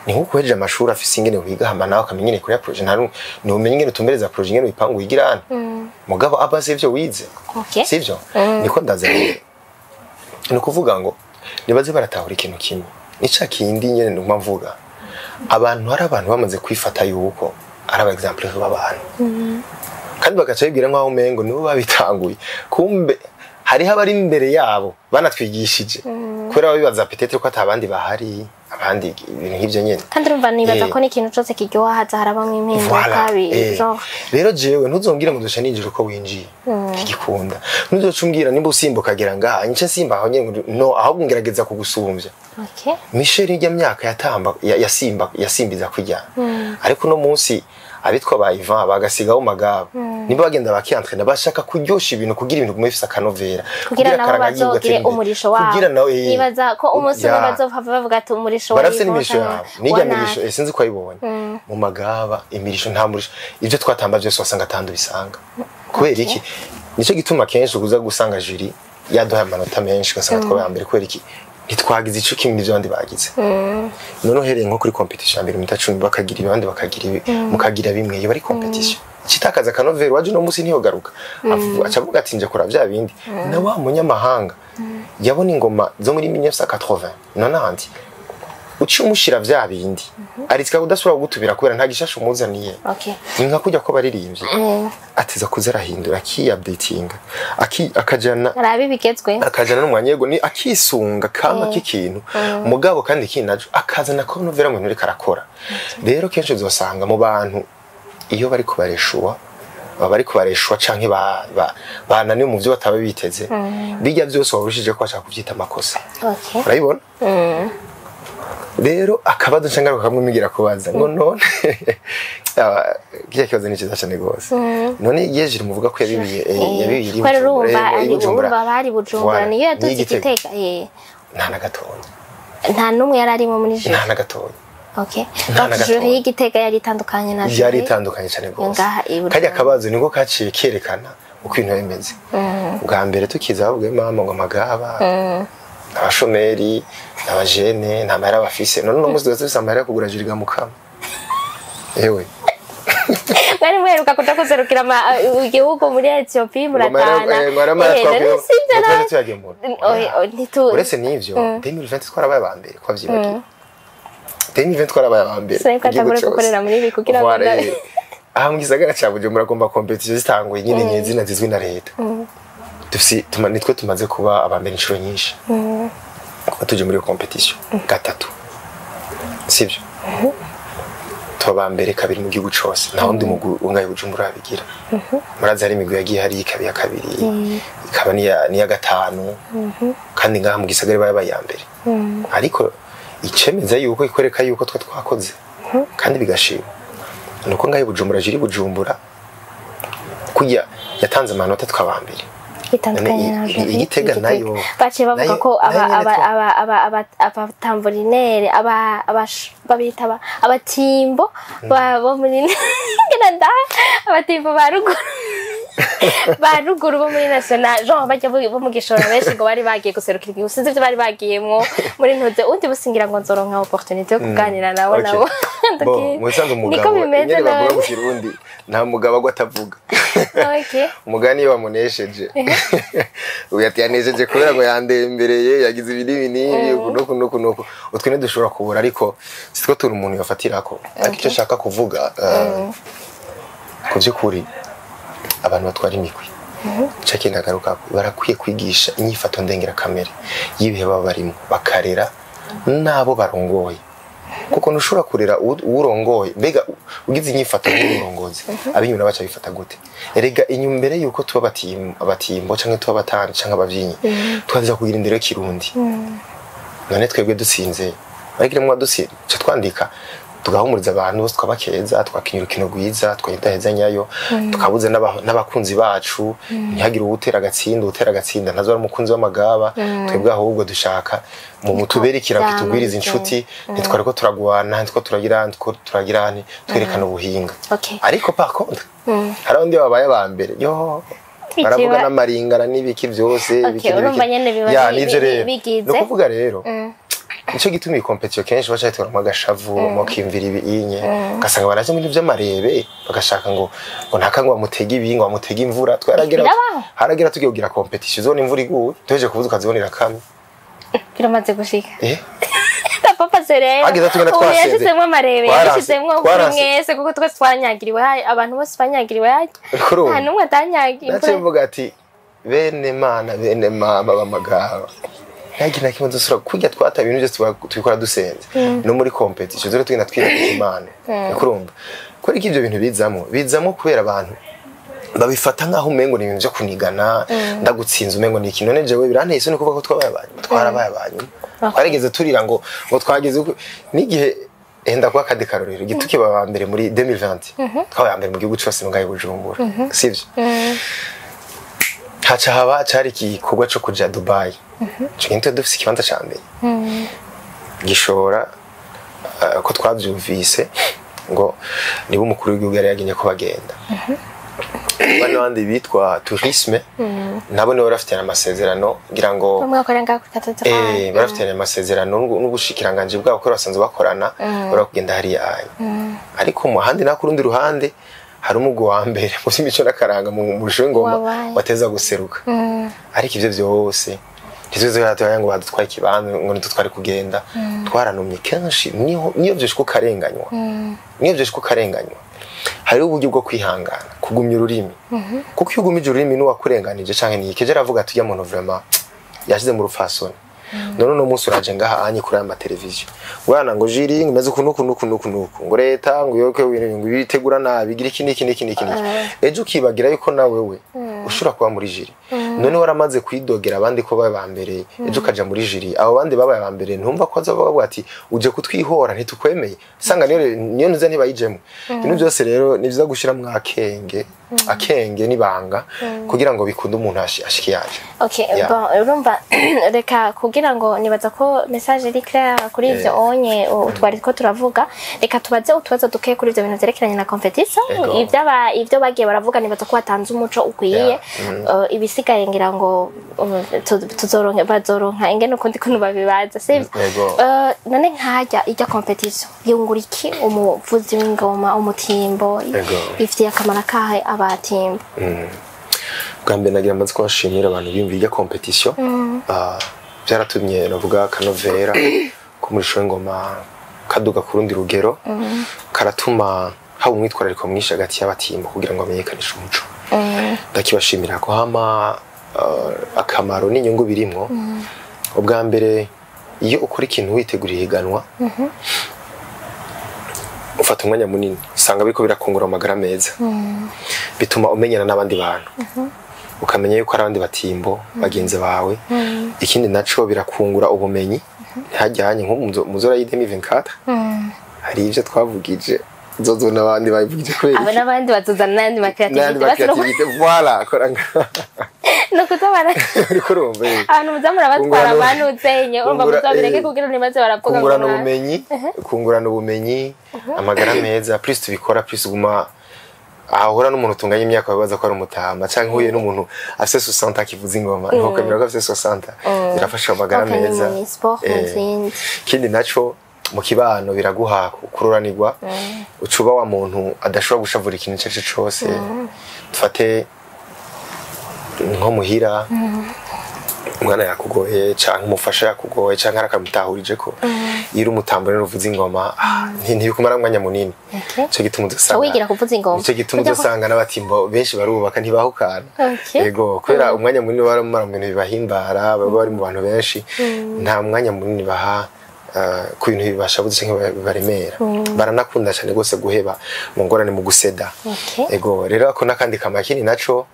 ni nko guhejeje amashuri afise ingene wiga, hama nawe ukamenya ingene kuri projet, nta ntumenye ingene utumbereza projet, ingene wipanga wigira hano, mugabo abaze ivyo wize. Sivyo? Niko ndaza rero, ni ukuvuga ngo nibaze baratahura ikintu kimwe, ni ca kindi nyene numa mvuga, abantu, hari abantu bamaze kwifata yuko ari aba exemple b'abantu, kandi bagaca bibwira nk'aho umengo nibo babitanguye. Kumbe hariho abari imbere yabo banatwigishije, kubera babibaza peut-être ko atabandi bahari, abandi ibintu nk'ivyo nyene. Kandi urumva, nibaza ko n'ikintu cose kiryoha haza harabamwo impinduka. Voilà. Genre Rero jewe ntuzongire ngo duce ninjira uko winjiye, ntigikunda. Ntuzoca umbwira nimba usimba ukagera ngaha nce nsimba aho nyene ngo no, ahubwo ngerageza kugusumbya. Michel ijya myaka yatamba yasimba yasimbiza kujya, ariko uno munsi abitwa ba Ivan bagasigaho magabo, nimba bagenda bakientraîna, bashaka kuryosha ibintu kugira ibintu gume bifise akanovera, kugira nabo akaranga y'igihugu bazogire gatera imbere. Umurisho wabo. Kugira nawe Nibaza ko umunsi umwe Ya. bazopfa bavuga ati umurisho wa Barafise Yvonne n'imirisho canke yabo nijya wa mirisho. Naka. Sinzi ko wayibonye mu magaba imirisho, nta murisho. Ibyo twatamba byose wasanga atandi ubisanga. Kubera iki? Nicyo gituma kenshi uza gusanga jury yaduhaye amanota menshi, ugasanga twabaye mbere. Kubera iki? Ntitwagize ico kimwe n'ivyo abandi bagize. None uhereye nko kuri compétition ya mbere, iminota 10 bakagira ibi, abandi bakagira ibi, mukagira bimwe, iyo bari compétition citakaza akanovera. Waje uno munsi ntiyogaruka. Aca avuga ati nje kora vya bindi. Na wa munyamahanga yabona ingoma zo muri 1980 nonanti, uciye umushira vya bindi, aritsika kudasubira kugutubira kubera nta gishasha umuzaniye. Ni nka kujya ko baririmbye, ateza kuza arahindura, akiupdatinga, akajana Arabe ibigezwe. Akajana n'umwanya, yego, ni akisunga kama k'ikintu mugabo, kandi ikindi naco akazana ko novera mu bintu ariko arakora. Rero kenshi uzosanga mu bantu iyo bariko bareshuwa, baba bariko bareshuwa canke bananiwe mu vyo bataba biteze, bijya byose warushije ko bashaka kuvyita amakosa. Urabibona rero akabazo nca ngaruka kamwe migira kubaza ngo none kiriya kibazo ni cyiza cyane rwose. None igihe jury muvuga ko yabibiye, yabibiye iri Kubera Bujumbura, urumva i Bujumbura. Urumva bari Bujumbura. Voilà. Niyo yaduze N'Igitega. Igitega. Nta na gatonya. Nta n'umwe yari arimo muri jury? Nta na gatonya. Nta Donc na jury gatonya. y'Igitega yari itandukanye na jury Yari itandukanye cyane rwose. ngaha i Bujumbura. Kajya kabazo niko kaciye kerekana uko ibintu bimeze. Bwa mbere tukiza bavuga mama ngo amagaba, abashomeri, abajene nta mahera bafise. None uno munsi dufise amahera yo kugura jury mukama ewe. Mwari muheruka kuja kuserukira igihugu muri Ethiopia, muratana. None sivyo twaje nawe? tuyagemura. Oye, Uretse n'ivyo, 2020 twarabaye aba mbere, ko wavyibagiwe? 2020 twarabaye aba mbere Sinari ko igihugu atangure cose. gukorera muri ibi kugira ngo Voilà, aha mu gisagara ca Bujumbura agomba compétition zitanguye nyine nyezina zizwi na leta. Dufise nitwe tumaze kuba aba mbere inshuro nyinshi, kuko tuje muri iyo compétition gatatu, sivyo? Tuba aba mbere kabiri mu gihugu cose, nta wundi mugwi ungaye Bujumbura wabigira. Murazi hari imigwi yagiye hariya ikaba iya kabiri, ikaba n'iya gatanu, kandi ngaha mu gisagara babaye iya mbere. Ariko icemeza yuko ikwereka yuko twe twakoze kandi bigashima nuko ngaho i Bujumbura, jury Bujumbura kujya yatanze amanota twaba mbere. Bitandukanye na jury. Igitega nayo baciye bavuga ko nayo aba nyene aba aba aba aba abatamburinere, aba babita abatimbo bo muri ngira nda abatimbo ba ruguru, ba ruguru bo muri national, genre bajya bo mu Gishora, benshi ngo bari bagiye guserukira igihugu, sinzi ibyo bari bagiyemwo muri ntuze undi busingira ngo nzoronka opportunité yo kuganira nabo. Okay. Nabo Bo musanze niko umugabo bimeze nyene bavuga nawe. Mu Kirundi nta mugabo agwa atavuga. Umugani iyo wamunesheje, uyu ati yanesheje kubera ngo yandembereye, yagize ibi n'ibi n'ibi, uku n'uku n'uku n'uku. Utwo ntidushobora kubura, ariko sitwo turi umuntu yafatirako. Ariko icyo nshaka kuvuga, ku by'ukuri abantu batwara imigwi, icyo kintu agaruka, barakwiye kwigisha inyifato ndengeramere y'ibihe baba barimo, bakarera n'abo barongoye, kuko ntushobora kurera uwurongoye. Mbega ugize inyifato nk'umurongozi, ab'inyuma baca bifata gute? Erega inyuma, mbere yuko tuba abatimbo canke tuba abatandi canke abavyinnyi, twaza kugira indero y'ikirundi. None twebwe dutsinze, ariko mwa dutsinze ca twandika, tugahumuriza abantu bose, twabakeza, twakinya urukino rwiza, twahidahezanyayo, tukabuza n'abakunzi bacu, ntihagire uwutera agatsinda. Uwutera agatsinda ntazo ari umukunzi w'amagaba. Twebwe ahubwo dushaka mu mutubere ikirago Vyama kitugwiriza inshuti. Ntitwariko turagwana, ntitwo turagira, ntitwo turagira, twerekana ubuhinga. Ariko par contre hari abandi babaye aba mbere yo baravuga n'amaringara n'ibiki byose, ibiki Urumva n'ibiki. Nyene biba Ya, nivyo rero. bigize. Ni ukuvuga rero, nico gituma iyi compétition kenshi baca bateramwo agashavu, bakiyumvira ibinye, ugasanga baraje muri vy'amarebe, bagashaka ngo ntaka ngo bamutege ibi, ngo bamutege imvura. Twaragira Birabaho. Haragira tugiye kugira compétition, uzobona imvura iguye, tuheje kuvuza ukazibonera kamwe. Biramaze gushika. Eh. Na papa se rero Hageze tugenda ubu twasenze. yashizemwo amarebe, yashizemwo kuri mwese, kuko twese twanyagiriwe, abantu bose banyagiriwe harya. Kuri ubu. Nta n'umwe atanyagiwe. Naciye mvuga ati bene mana, bene mama b'amagaba, ntihagire na kimwe dusura kurya twata. Ibintu byose tubikora dusenze, no muri compétition zero tugenda twiragiza Imana. Kurumva kubera ko ibyo bintu bizamwo kubera abantu babifata nk'aho umengo ni ibintu byo kunigana, ndagutsinze umengo ni ikintu. None jewe biranteye isoni kuvuga ko twabaye abanyuma? Twarabaye abanyuma, twarigeze turira ngo twageze n'igihe enda kuba akandi karorero gituke baba mbere muri 2020, twabaye aba mbere mu gihugu cyose ngaho i Bujumbura, sivyo? Haca haba cari igikorwa co kuja Dubai. Ico gihe twari dufise ikibanza ca mbere gishora, ko twavyumvise ngo niba umukuru w'igihugu yari yagenye ko bagenda, bano bandi bitwa tourisme nabo nibo bari amasezerano, ngira ngo bamwe bakorera ngaho kuri katedrale. Eh, barafitanye amasezerano n'ubushikiranganji bwabo, ko basanzwe bakorana, bari kugenda hariya anya. Ariko mu handi naho, ku rundi ruhande, hari umugwi wa mbere mu by'imico n'akaranga mu Rushengoma Wabaye. wateza guseruka. Ariko ivyo vyose ntitwize ngo badutwaye ikibanza, ngo ntitutware kugenda. Twaranumye kenshi. Niho niyo vyoshika ukarenganywa, niyo vyoshika ukarenganywa, hariho uburyo bwo kwihangana, kugumya ururimi, kuko iyo ugumije ururimi n'uwakurenganije canke niki, ejo aravuga ati ujya muntu vraiment yashize mu rupfasoni. None uno munsi uraje ngaha anye kuri aya mateleviziyo, bwana, ngo jury ngo imeze uku nuku nuku nuku nuku, ngo leta ngo yoke ngo ibitegura nabi, igira iki niki niki niki niki. Ejo ukibagira yuko nawe we ushobora kuba muri jury. None waramaze kwidogera abandi ko babaye ba mbere, ejo ukaja muri jury, abo bandi babaye ba mbere ntumva ko bazavuga ati uje kutwihora, ntitukwemeye. Sanga niyo ntuze ntibayijemo. Ibintu byose rero ni byiza gushiramwo akenge, akenge n'ibanga, kugira ngo bikunde umuntu ashike yaje. Okay, Yeah. bon, urumva, reka kugira ngo nibaza ko message iri claire kuri ivyo onye twari ko turavuga, reka tubaze utubazo duke kuri ivyo bintu vyerekeranye na compétition. Ego. Ivyaba ivyo bagiye baravuga, nibaza ko batanze umuco ukwiye. Ibisigaye ngira ngo tuzoronka, bazoronka ingene ukundi kuntu babibaza, sivyo? Ego. None nkajya ijya compétition yungura iki umuvuzi w'ingoma, umutimbo? Ego. Ifitiye akamaro akahe abatimbo? Bwa mbere nagira amaze kubashimira abantu biyumviye ijya compétition. Byaratumye navuga akanovera ko muri ngoma kaduga ku rundi rugero, karatuma haba umwitwarariko mwinshi hagati y'abatimbo kugira ngo bamenyekanishe umuco. Ndakibashimira ko hama akamaro n'inyungu birimwo, ubwa mbere iyo ukora ikintu witeguriye ihiganwa, ufata umwanya munini, usanga biriko birakungura amagara meza, bituma umenyana n'abandi bantu, ukamenya yuko ari abandi batimbo bagenzi bawe. Ikindi naco, birakungura ubumenyi ntihajyanye nko muzora y'idemi 24, hari ivyo twavugije. Uzozona abandi bayivugije kubera Abo iki? n'abandi batuzana n'ayandi N'ayandi ma créativité basi. Ma créativité, voilà, kora nga No kutabara. Uriko urumva, eh. Abantu muza murabatwara banutsenye urumva, muzabireke kugira ntibaze baravuga ngo Kungurana ubumenyi, kungurana ubumenyi, amagara meza. Plus tubikora, plus uguma ahahura n'umuntu utunganya imyaka wibaza ko ari umutama, canke uhuye n'umuntu afise 60 akivuza ingoma ntukwemera ko afise 60. Birafasha amagara Okay, ni meza. muri sport, mu zindi. Ikindi naco, mu kibano biraguha kururanirwa, ucuba wa muntu adashobora gushavura ikintu icyo ari cyo cose. Dufate nko muhira, umwana yakugoye canke umufasha yakugoye canke arakamutahurije ko iyo uri umutambo rero uvuza ingoma, ntibikumara umwanya munini. Nico gituma udasanga Wigira kuvuza ingoma. Nico gituma udasanga n'abatimbo benshi barubaka ntibahukana. Yego, kubera umwanya munini baramara mu bintu bibahimbara, baba bari mu bantu benshi, nta mwanya munini baha ku bintu bibashabuze canke bibaremera. Baranakunda cyane rwose guheba mu ngorane, mu guseda. Ego, rero ako n'akandi kamakini naco,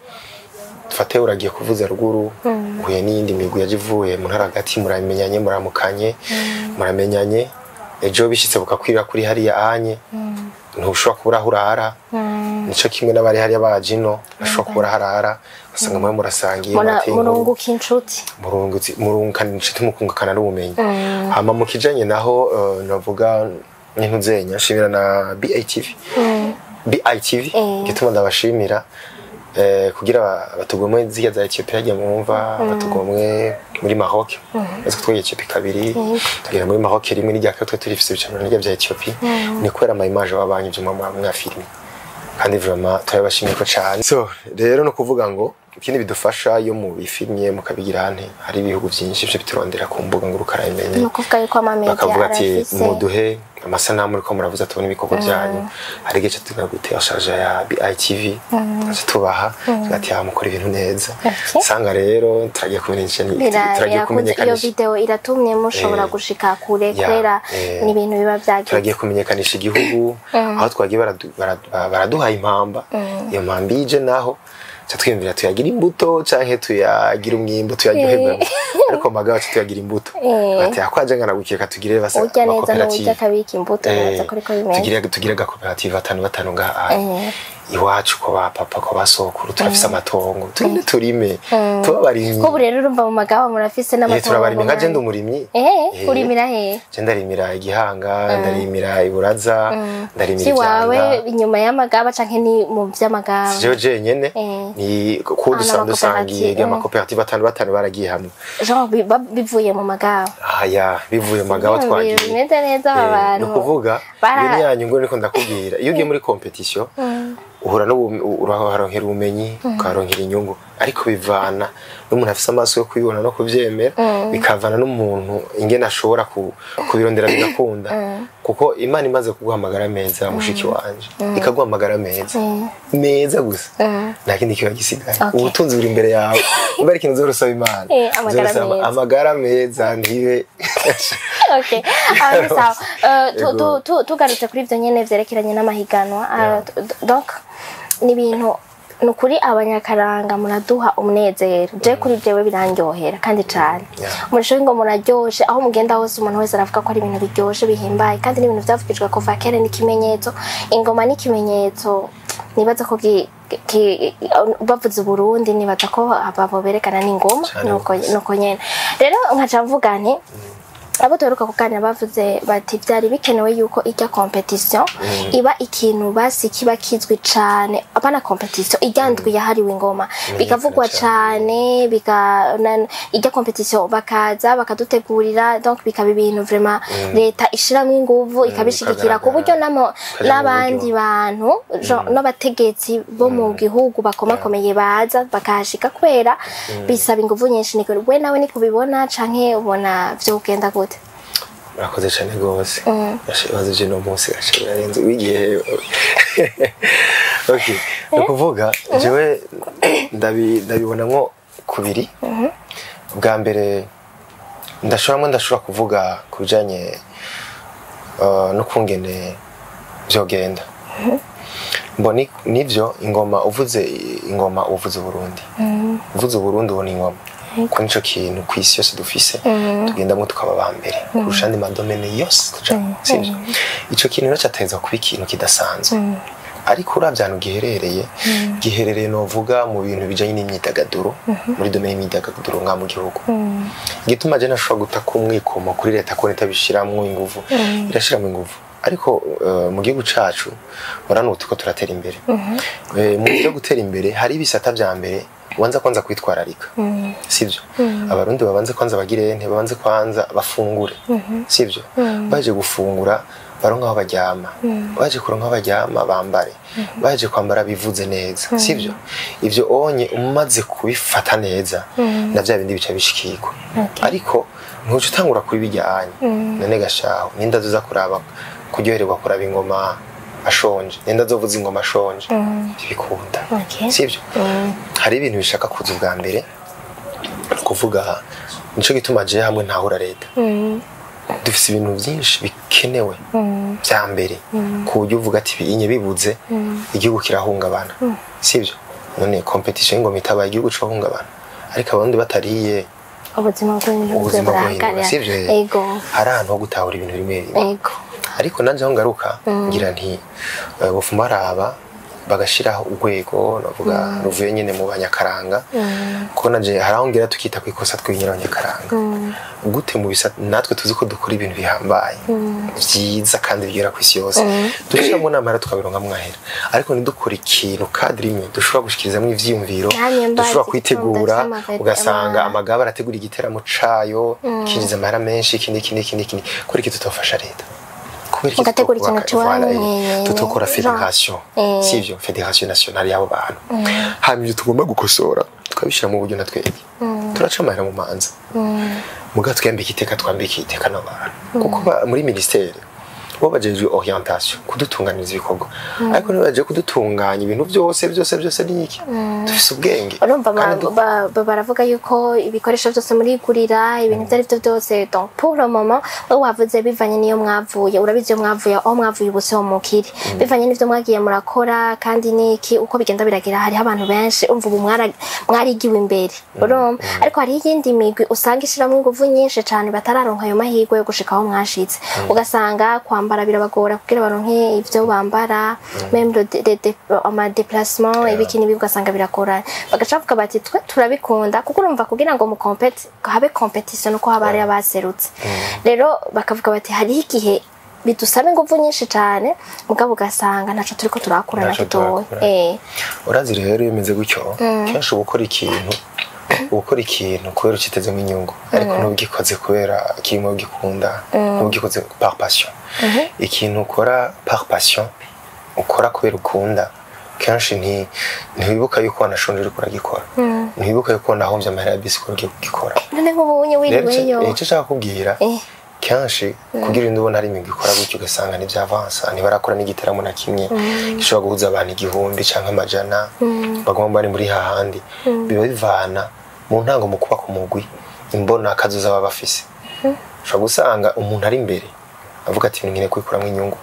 dufate uragiye kuvuza ruguru, uhuye n'iyindi migwi yaje ivuye mu ntara hagati, muramenyanye, muramukanye, muramenyanye. Ejo bishitse bukakwira kuri hariya anye, ntushobora kubura aho urara. Nico kimwe n'abari hariya baje ino, bashobora kubura aho arara, ugasanga mwe murasangiye, murateye inkuru. Murunguka inshuti. Murungukana inshuti, mukungukana n'ubumenyi. Hama mu kijanye naho, navuga n'intuzenya nshimira na BITV, BITV. Gituma ndabashimira, kugira batugomwe zirya za Ethiopia hagiye mwumva, batugomwe muri Maroc. Maze kutwega Ethiopia kabiri, tugera muri Maroc rimwe, n'irya kabiri twari turifise ibicano n'irya bya Ethiopia, ni kubera ama image babanye ibyo mwa filime, kandi vraiment turabashimiye ko cyane. So rero no kuvuga ngo ikindi bidufasha, iyo mubifilmye mukabigira hante, hari ibihugu byinshi byo biturondera ku mbuga ngurukanabumenyi. Ni ukuvuga yuko amamedia Bakavuga ati arafise muduhe amasanamu uriko muravuza tubone ibikorwa byanyu. Hari igihe tugenda guteshaje ya BITV, tuca tubaha tugati ya mukora ibintu neza. Sanga rero turagiye kumenyesha, turagiye Birakunze iyo kumenyekanisha video iratumye mushobora gushika kure, kubera ni ibintu biba byagize. Turagiye kumenyekanisha igihugu aho twagiye, baraduha impamba. Iyo mpamba ije naho ca twiyumvira tuyagira imbuto canke tuyagira umwimbo, tuyaryoherwemo, ariko magabo ca tuyagira imbuto. Bati akwaje ngana gukeka tugire basa Urya neza amakoperative. n'uburyo akabika imbuto neza ko ariko bimeze. Tugire agakoperative batanu batanu ngaha iwacu, ko ba papa, ko ba sokuru turafise amatongo, tugende turime, tuba abarimyi. Ko ubu rero urumva mu magaba murafise n'amatongo. Turabarimyi, nka je ndi umurimyi. Urimira he? Je ndarimira Igihanga, ndarimira Iburaza, ndarimira Si wawe Ivyanda. Inyuma y'amagaba canke ni mu vy'amagaba? Si jewe jenyene, ni ko Ah, dusanzwe dusangiye. N'amakoperative. Amakoperative batanu batanu baragiye hamwe. Genre bivuye mu magaba. Aya bivuye mu magaba twagiye. Bimeze neza aba bantu. Ni ukuvuga iyo ni ya nyungu niko ndakubwira, iyo ugiye muri compétition uhura uraharonkera ubumenyi, ukaharonkera inyungu, ariko bivana n'umuntu afise amaso yo kubibona no kuvyemera, bikavana n'umuntu ingene ashobora kubirondera bigakunda, kuko Imana imaze kuguha amagara meza, mushiki wanje, ikaguha amagara meza meza gusa, nta kindi kiba gisigaye. Ubutunzi buri imbere yawe. Niba ari ikintu uzorusaba Imana, Amagara uzorusaba meza. Amagara meza ntibe. Okay. Ah, ni sawa. Yego. Tugarutse kuri ibyo nyene vyerekeranye n'amahiganwa. Donc ni ibintu ni ukuri abanyakaranga muraduha umunezero. Je kuri jewe birandyohera kandi cane. Umurisho w'ingoma uraryoshe, aho mugenda hose umuntu wese aravuga ko ari ibintu biryoshe bihimbaye, kandi ni ibintu vyavugijwe kuva kera. Ni ikimenyetso, ingoma ni ikimenyetso nibaza ko bavuze Uburundi nibaza ko abo berekana n'ingoma. Cane Nuko gose. nuko nyene rero nkaca mvuga nti abo duheruka kuganira bavuze bati byari bikenewe yuko ijya compétition iba ikintu basi kiba kizwi cane, apana compétition ijya ndwi yahariwe ingoma, bikavugwa cane. cane, ijya compétition bakaza bakadutegurira, donc bikaba ibintu vraiment leta ishiramwo inguvu, ikabishigikira ku buryo Bikaja mu n'abandi buryo. bantu n'abategetsi bo mu gihugu bakomakomeye baza bakahashika, kubera bisaba inguvu nyinshi. Niko we nawe ni kubibona canke ubona vyogenda gute? Murakoze cyane rwose. Ibibazo by'uno munsi gace birarenze wigiye. Okay, ni ukuvuga jewe ndabibonamwo kubiri. Bwa mbere ndashobora kuvuga ku bijanye n'ukungene vyogenda. Mbona nivyo, ingoma, uvuze ingoma uvuze Uburundi, uvuze Uburundi ubona ingoma. Ko nico kintu ku isi yose dufise tugendamo tukaba ba mbere kurusha andi ma domaines yose tujamwo, sivyo? Ico kintu rero cateza kuba ikintu kidasanzwe, ariko uravye ahantu giherereye novuga mu bintu bijanye n'imyidagaduro, muri domaine y'imyidagaduro nga mu gihugu. Igituma je ntashobora guta kumwikomo kuri leta ko itabishiramwo inguvu, irashiramwo inguvu, ariko mu gihugu cacu urabona ubu turiko turatera imbere. Mu byo gutera imbere hari ibisata vya mbere ubanza kwanza kwitwararika, sivyo? Abarundi babanze kwanza bagire nte, babanze kwanza bafungure, sivyo? Baje gufungura baronka aho baryama, baje kuronka aho baryama bambare, baje kwambara bivuze neza, sivyo? Ivyo onye umaze kubifata neza na vya bindi bica bishikirwa. Ariko ntuca utangura kuri bijyanye none gashaho, ninda azoza kuraba kuryohererwa kuraba ingoma ashonje, ninda azovuza ingoma ashonje? Ntibikunda. Sivyo? Hari ibintu bishaka kuza ubwa mbere, ni ukuvuga nico gituma je hamwe ntahura leta. Dufise ibintu byinshi bikenewe bya mbere ku buryo uvuga ati ibinye bibuze igihugu kirahungabana, sivyo? None compétition y'ingoma itabaye igihugu cohungabana, ariko abandi batariye ubuzima bw'ibintu ubuzima bwohinduka, burahagarara. Sivyo? Ego. Hari ahantu ho gutahura ibintu bimwe bimwe. Ariko nanje aho ngaruka ngira nti bofuma baraba bagashiraho urwego navuga ruvuye nyene mu banyakaranga, kuko nanje hari aho ngira tukita ku ikosa twenyine abanyakaranga. Gute mu bisa natwe tuzi ko dukora ibintu bihambaye vyiza kandi bigera ku isi yose, dushiramo n'amahera tukabironka mwahera, ariko ntidukore ikintu cadre imwe dushobora gushikirizamwo ivyiyumviro, Namye mbazi dushobora kwitegura, igitondo ugasanga amagaba arategura igiteramo cayo kinjiza amahera menshi, ikindi ikindi ikindi ikindi. Kubera iki tutofasha leta? Kubera iki Mugategura ikintu tutokubaka- ciwanyu Voilà, mwenyene. tutokora Genre. fédération, sivyo? Fédération nationale y'abo bantu. Hanyuma ivyo tugomba gukosora tukabishira mu buryo, natwebwe turaca amahera mu manza, muga twambika iteka, twambika iteka n'abantu, kuko muri ministère bo bajejwe orientation, kudutunganiriza ibikorwa, ariko ntibaje kudutunganya ibintu byose byose byose. Ni iki? Dufise ubwenge Urumva kandi baravuga yuko ibikoresho byose murigurira, ibintu ibyo ari byo byose. Donc pour le moment wowe wavuze bivanye n'iyo mwavuye, urabizi iyo mwavuye, aho mwavuye ubu siho mukiri, bivanye n'ivyo mwagiye murakora kandi n'iki uko bigenda biragira. Hariho abantu benshi umva ubu mwarigiwe imbere, urumva, ariko hariho iyindi migwi usanga ishiramwo inguvu nyinshi cane batararonka ayo mahirwe yo gushika aho mwashitse, ugasanga kwambara birabagora kugira baronke ivyo bambara, même le de, de, de, ama déplacement, ibiki n'ibi, ugasanga biragorana. Bagaca bavuga bati twe turabikunda, kuko urumva kugira ngo mu compete habe compétition nuko haba hariho abaserutse. Rero bakavuga bati hariho igihe bidusaba inguvu nyinshi cane, mugabo ugasanga ntaco turiko turakura na Ntaco gitoya. turakura. Urazi rero iyo bimeze gutyo, kenshi uba ukora ikintu, uba ukora ikintu kubera ucitezemo inyungu, ariko ntugikoze kubera kirimo ugikunda, ntugikoze par passion. Ikintu ukora par passion, ukora kubera ukunda, kenshi ntiwibuka yuko wanashonje uriko uragikora, ntiwibuka yuko wanahombye amahera ya bisi uriko ugikora. None nk'ubunye Rero wiriweyo icyo nshaka kubwira, kenshi kugira indi ubona hari imigwi ikora gutyo, ugasanga ntibyavansa, ntibarakora n'igiteramo na kimwe gishobora guhuza abantu 1000 canke 100, baguma bari muri hahandi, biba bivana mu ntango mu kubaka umugwi, imbona akazoza baba bafise. Ushobora gusanga umuntu ari imbere avuga ati nkeneye kubikuramo inyungu.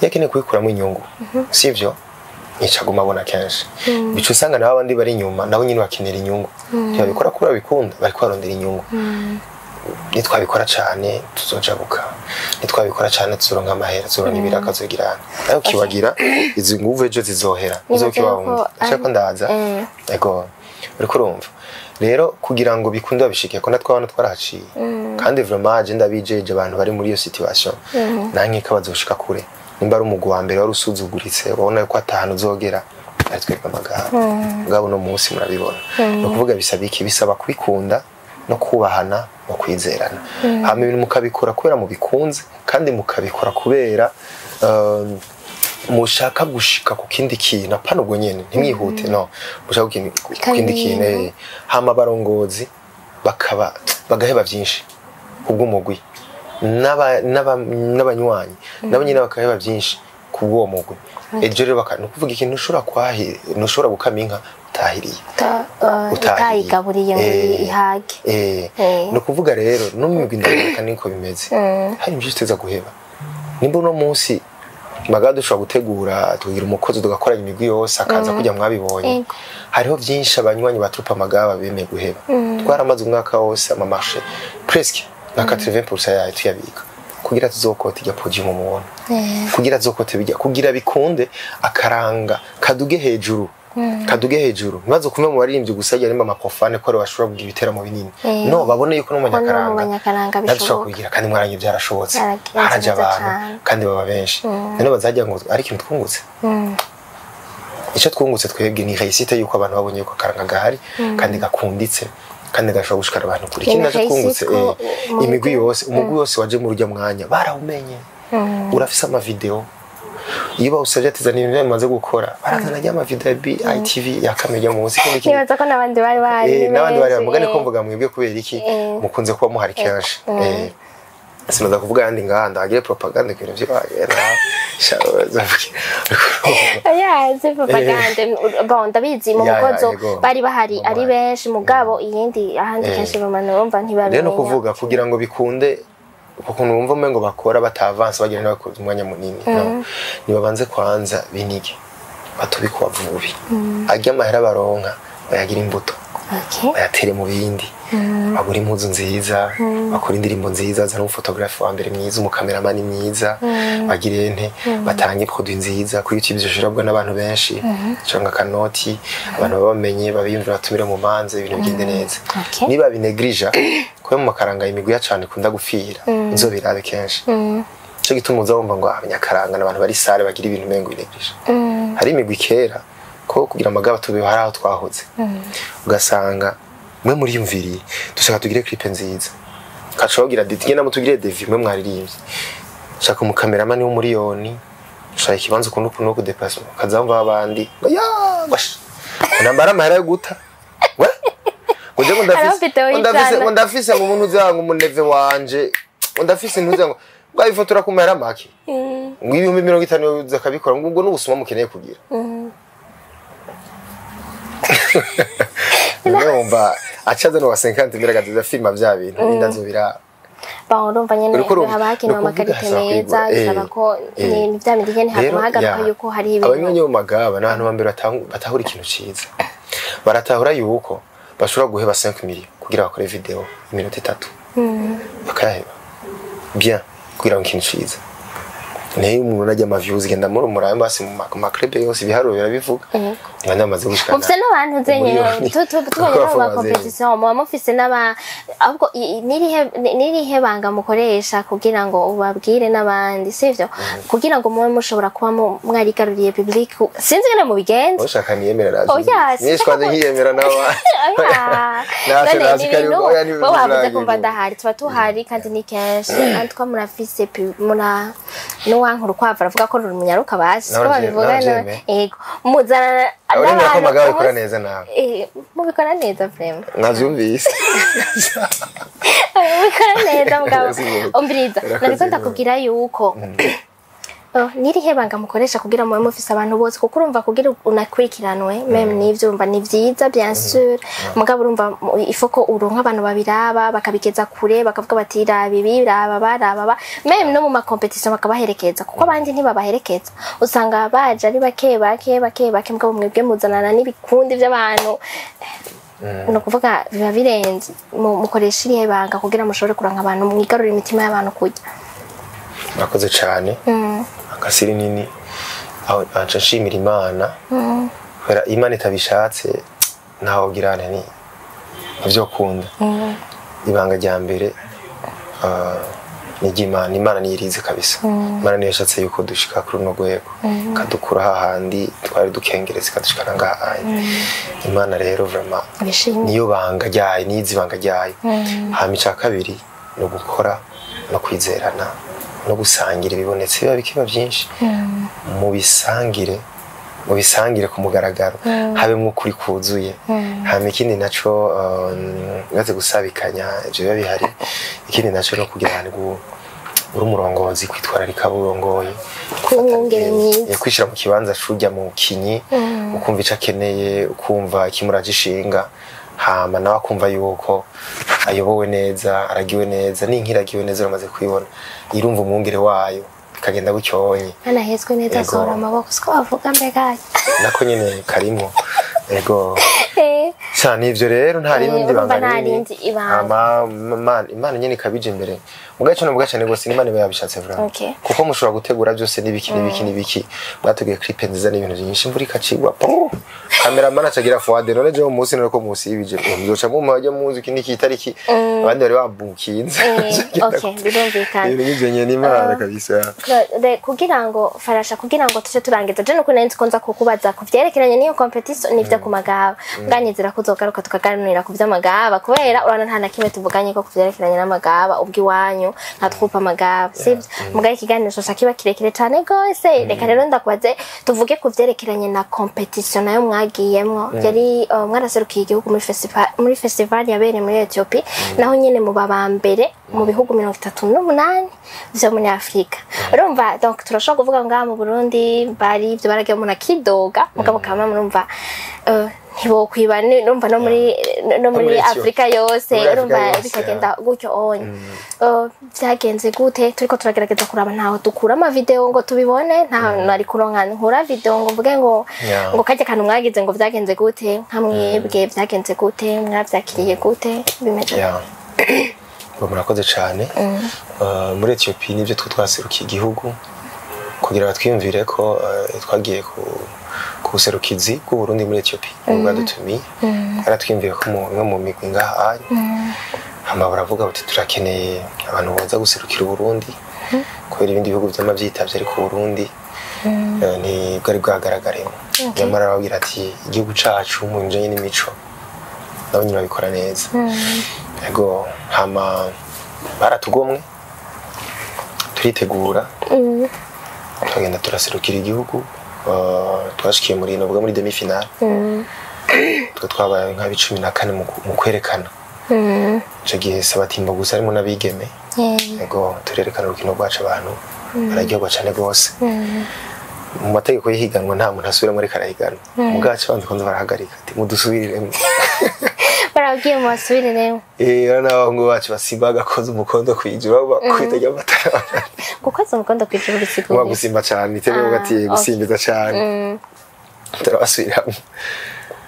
Iyo akeneye kubikuramo inyungu, sivyo, nica aguma abona kenshi bica usanga nabo abandi bari inyuma nabo nyine bakenera inyungu, ntibabikora kubera babikunda, bariko barondera inyungu. Nitwabikora cane tuzojabuka, nitwabikora cane tuzoronka amahera, tuzoronka ibiraka, tuzogirana, ariko kibagira izi nguvu ejo zizohera. Nibaza Uzokiba yuko wundi ashaka ndaza. Ego, uriko urumva rero, kugira ngo bikunde babishike ko natwe abana twarahaciye, kandi vraiment je ndabijeje abantu bari muri iyo situation nankeka bazoshika kure. Nimba ari umugwi wa mbere wari usuzuguritse, wabona yuko atahanu uzogera, ari twebwe amagare, mugabo uno munsi murabibona. Ni ukuvuga bisaba iki? Bisaba kubikunda no kubahana no kwizerana, hama ibintu mukabikora kubera mubikunze, kandi mukabikora kubera mushaka gushika ku kindi kintu, apana ubwo nyene ntimwihute, no mushaka ku kindi kintu. Hama abarongozi bakaba bagaheba byinshi kubw'umugwi, n'abanywanyi nabo nyine bakaheba byinshi kubw'uwo mugwi. Ejo rero ni ukuvuga ikintu ushobora kwahira, ntushobora gukama inka utahiriye. Utahiriye. Utayigaburiye ngo ihage. Ni ukuvuga rero no mu migwi ndabereka niko bimeze. Hari ibyo uteza guheba nimba uno munsi Magara dushobora gutegura tugira umukozi, tugakoranya imigwi yose akaza kujya mwabibonye. Hariho byinshi abanywanyi ba troupe Amagaba bemeye guheba. Twaramaze umwaka wose ama marché presque nka 80% yayo tuyabika kugira tuzokote ijya podium mubona, kugira tuzokote bijya, kugira bikunde akaranga kaduge hejuru, kaduge hejuru. Ntibazo kumwe mu baririmbyi gusa yarimo ama profane ko ari bashobora kugira ibiteramo binini. No babone yuko no mu Ko no mu Banyakaranga Banyakaranga natwe dushobora bishoboka. kubigira, kandi mwaranye byarashobotse. Byaragenze Haraje neza abantu cane. kandi baba benshi. None bazajya ngo ari ikintu twungutse? Icyo twungutse twebwe ni réussite yuko abantu babonye yuko akaranga gahari kandi gakunditse kandi gashobora gushikara abantu kure. Ni Ikindi nacyo réussite twungutse, ko imigwi yose, umugwi wose waje mu rujya mwanya barawumenye, urafise ama video. Iyo bawusabye ati zana ibintu bimaze gukora, barazana rya ama video ya BITV ya Kamenya munsi ikindi kintu. Nibaza ko n'abandi bari bahari ni N'abandi bari benshi, mugane ko mvuga mwebwe kubera iki mukunze kuba muhari kenshi. Sinaza kuvuga yandi ngaha ndagire propaganda ku bintu by'iwanyu na Oya, si propagande. Bon, ndabizi mu Ya, ya, mukozo yego. bari bahari ari Mu benshi, mugabo iyindi ahandi kenshi bamana bumva ntibabimenya. Rero no kuvuga kugira ngo bikunde, ukuntu bumva umengo bakora batavanse bagira n'abakoze umwanya munini, no nibabanze kwanza binige batubike vubi arya amahera baronka bayagira imbuto, bayatere mu bindi, bagura impuzu nziza, bakora indirimbo nziza, zana umufotogarafe wa mbere mwiza, umukameramani mwiza, bagire ente, batange produit nziza kuri YouTube zishobora n'abantu benshi, cyangwa akanoti abantu babamenye, babiyumvira, batumire mu manza, ibintu bigende neza. Niba binegrija kuba mu makaranga imigwi ya cane ikunda gupfira, uzobirabe kenshi. Cyo gituma uza wumva ngo abanyakaranga n'abantu bari sale bagira ibintu umengo binegrija. Hari imigwi kera ko kugira amagaba tubeho, hari aho twahoze ugasanga mwe muriyumviriye dushaka tugire clip nziza, kaca babwira ati tugenda mutugire devis mwe mwaririmbye, shaka umukameramani w'umuriyoni, shaka ikibanza ukuntu ukuntu ku déplacement, ukazamva abandi ngo ya basha nambara amahera yo guta we ngo je ngo ndafise Hariho video ngo ndafise y'ijana. ngo ndafise ngo umuntu uzanga umuneve wanje, ngo ndafise ntuze ngo ngo abifotora ku mahera make, ngo 50,000 yoza akabikora, ngo ubwo n'ubusuma mukeneye kugira. None wumva acaza no wa 50 mille agaza filma vya bintu indazobira. Bon, urumva nyene Uriko urumva, haba hakenewe ni ukuvuga ama qualité hasaba meza, kwigura. bisaba ko ni vya bindi nyene haguma hagaruka yuko hari ibintu. Abanywanyi bo mu magaba ni abantu ba mbere batahura ikintu ciza. Baratahura yuko bashobora guheba 5 millions kugira bakore video iminota 3, bakayaheba bien kugira ngo ikintu ciza. Niyo umuntu ajya ama views genda muri murabe basi mu ma club yose, ibiharuro birabivuga. Niba ndamaze gushikana Mufise n'abantu zenye umuriyoni. tubonye no mu Kuko ma compétition muba mufise n'aba, ahubwo nirihe banga mukoresha kugira ngo ubabwire n'abandi, sivyo, kugira ngo mube mushobora kuba mwarigaruriye public? Sinzi ngene mubigenza. Ushaka niyemera naje. Oya, Niyo twanze nkiyemera nawe. Oya. Naje None nazi ni ko ari ibintu oya, ni ibintu bo wavuze birangiye. kumva ndahari, tuba tuhari kandi ni kenshi antwa murafise mura n'uwanka urukwavu aravuga ko ruri munyaruka basi Nawe ko babivuga nawe. Yego, muzana Uremera ko n'abantu amagaba bikora neza nawe? Mubikora neza vraiment. Navyumvise. Mubikora neza mugabo. Urakoze. Umviriza, Urakoze. nariko ndakubwira yuko, oh, nirihe banga mukoresha kugira mube mufise abantu bose? Kuko urumva kugira unakurikiranwe même n'ivyo urumva ni vyiza, bien sûr, mugabo urumva ifo ko uronka abantu babiraba bakabigeza kure, bakavuga bati raba ibi, raba ba, raba ba, même no mu ma compétition bakabaherekeza, kuko abandi ntibabaherekeza, usanga baje ari bake bake bake bake, mugabo mwebwe muzanana n'ibikundi vy'abantu, ni ukuvuga biba birenze. Mukoresha irihe banga kugira mushobore kuronka abantu, mwigarurire imitima y'abantu kurya? Murakoze cyane. Akasiri nini aho anca nshimira Imana, kubera Imana itabishatse ntaho girane ni ivyo kunda. Ibanga rya mbere ni iry'Imana. Imana niyo irizi kabisa. Imana niyo yashatse yuko dushika kuri runo rwego, ikadukura hahandi twari dukengereza, ikadushikana ngaha. Imana rero vraiment Bishimye. niyo banga ryayo, niyo izi ibanga ryayo. Hama icya kabiri ni ugukora no kwizerana no gusangira ibibonetse, biba bikiba byinshi, mubisangire, mubisangire ku mugaragaro, habemwo ukuri kuzuye. Hama ikindi naco, uretse gusabikanya ivyo biba bihari, ikindi naco no kugira ahantu uri umurongozi, kwitwararika abo urongoye. Kuba umwungere mwiza. Kwishira mu kibanza c'urya mukinyi, ukumva ico akeneye, ukumva ikimuraje ishinga, hama nawe akumva yuko ayobowe neza, aragiwe neza. N'inka iragiwe neza, uramaze kubibona, irumva umwungere wayo. Bikagenda gutyonye. Mwana hezwe neza. Yego. Sohora amaboko, siko bavuga mbega? Nako nyene karimo, ego. Cyane ivyo rero, nta rindi Urumva banga nta rinini. rindi ibanga. Ama Imana nyene ikabije imbere mugace no mugace gose, n'Imana iba yabishatse vraiment. Kuko mushobora gutegura byose n'ibiki n'ibiki n'ibiki, mwateguye clip nziza n'ibintu byinshi, imvura ikacigwa, cameraman acagira froide. None jewe umunsi none ko munsi y'ibije muzoca mumpa bajya muzi iki n'iki itariki abandi bari babukinze. Okay, birumvikana. Ibintu nk'ivyo nyene, Imana kabisa. Kugira ngo farasha, kugira ngo tuje turangiza, je nuko nari nzi ko nza kukubaza ku vyerekeranye n'iyo competition n'ivyo ku magaba, bwanizera ko uzogaruka tukaganira ku vy'amagaba, kubera urabona nta na kimwe tuvuganye ko ku vyerekeranye n'amagaba ubw'iwanyu nka troupe Amagaba, sivyo? Mugabo ikiganiro coca kiba kirekire cane gose. Reka rero ndakubaze, tuvuge ku vyerekeranye na competition nayo mwagiyemwo, yari mwaraserukiye igihugu muri festival yabereye muri Ethiopia, naho nyene muba ba mbere mu bihugu 38 vyo muri Afrika. Urumva, donc turashobora kuvuga ngaha mu Burundi bari ivyo baragiye umuntu akidoga, mugabo kama murumva ntibokwiba urumva no muri Muri Ethiopia. Afrika yose. Muri Afrika Urumva yose, bikagenda gutyo onye. Vyagenze gute? Turiko turagerageza kuraba, ntaho dukura amavideo ngo tubibone, nta nari kuronka nkura video ngo mvuge ngo ngo kajya kantu mwagize, ngo vyagenze gute, nka mwebwe vyagenze gute, mwavyakiriye gute, bimeze? Yeah. Ngo murakoze cyane. Muri Ethiopia nibyo, twe twaserukiye igihugu kugira batwiyumvire ko twagiye ku buserukizi bw'u Burundi muri Ethiopia bwadutumiye, baratwiyumviye ko mu imwe mu migwi ngaha ari hama baravuga bati turakeneye abantu baza guserukira Uburundi, kubera ibindi bihugu vyama vyitavye ariko Uburundi ntibwari bwagaragaremo. Nyamara arababwira ati igihugu cacu mu bijanye n'imico nabo nyine babikora neza. Ego, hama baratugomwe, turitegura, turagenda turaserukira igihugu. Twashikiye muri novuga muri demi finale. Twe twabaye nka 14 mu kwerekana. Ico gihe sabatimba gusa, harimo n'abigeme. Ego, turerekana urukino rwacu, abantu bararyoherwa cane gose. Mu mategeko y'ihiganwa nta muntu asubiramo ariko arahiganwa, mugacu banza kwanza barahagarika ati mudusubiriremo. Barabwiye mu basubiriremo. Eh, urabona n'abahungu bacu basimba bagakoza umukondo kwijuru bakubita ry'amatara. Gukoza umukondo kwijuru Kuba bisigura? Gusimba cane iteme, ati gusimbiza cane. Turabasubiramo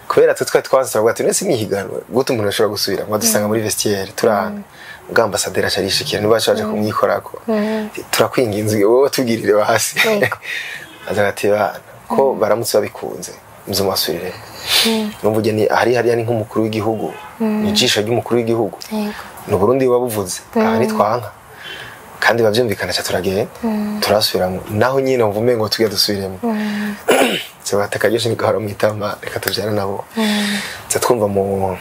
kubera twe twari twanse, turavuga ati nese mwihiganwa gute umuntu ashobora gusubiramo? Dusanga muri vestiaire turanga ubwo ambasaderi aca arishikira, niba baje kumwikorako, turakwinginze wowe tubwirire hasi. Aza ati bana ko baramutse babikunze muzo mubasubiriremo. Numva ujya ni hari hariya ni nk'umukuru w'igihugu, ni ijisho ry'umukuru w'igihugu. Ni Uburundi buba buvuze aha, nitwanka kandi bavyumvikana, ca turagenda turasubiramo. Naho nyine mvume ngo tujya dusubiremo, sebata akaryoshe ntigahora mu itama, reka tuvyara nabo. Nza twumva mu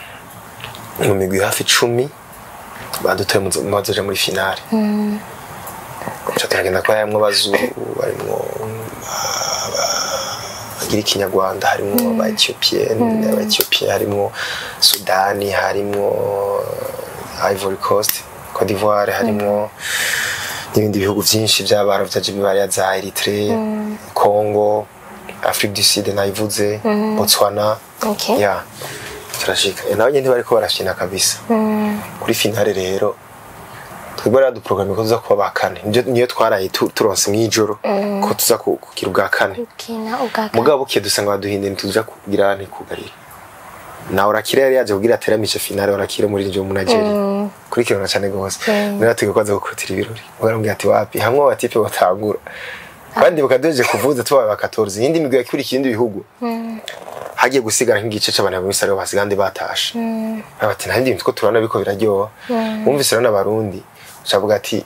migwi hafi 10 badutoye mu bazoja muri finale. Ca turagenda ko harimwo abazungu, harimwo bagira ikinyarwanda, harimwo aba Ethiopienne, aba Ethiopien, harimwo Sudani, harimwo Ivory Coast, Cote d'Ivoire, harimwo n'ibindi bihugu vyinshi vy'abarabu vyaje bibariya za Eritrea, Congo, Afrique du Sud nayivuze, Botswana. Ya, turashika. Nabo nyene ntibariko barafyina kabisa kuri finale. Rero twebwe rero duprogramme ko tuza kuba ba kane. Niyo twaraye turonse mw'ijoro ko tuza kugira ubwa kane. Gukina ubwa kane. Mugabo bukiye dusanga baduhindira, ntituja kugira ntikugarira na Orakire yari yaje kugira ateramishe finale. Orakire muri ryo mu Nigeria kurikirana cyane gose, niwe ategeka ko aza gukurutira ibirori. Mugabo ati wapi, hamwe abatipe batangura kandi bukaduheje kuvuza tubaye ba 14, iyindi migwi yakurikiye indi bihugu hagiye gusigara nk'igice c'abantu muri sare basiga andi batashe. Bati nta bindi bintu two turabona biko biraryoha. Bumvise rero n'abarundi cavuga ati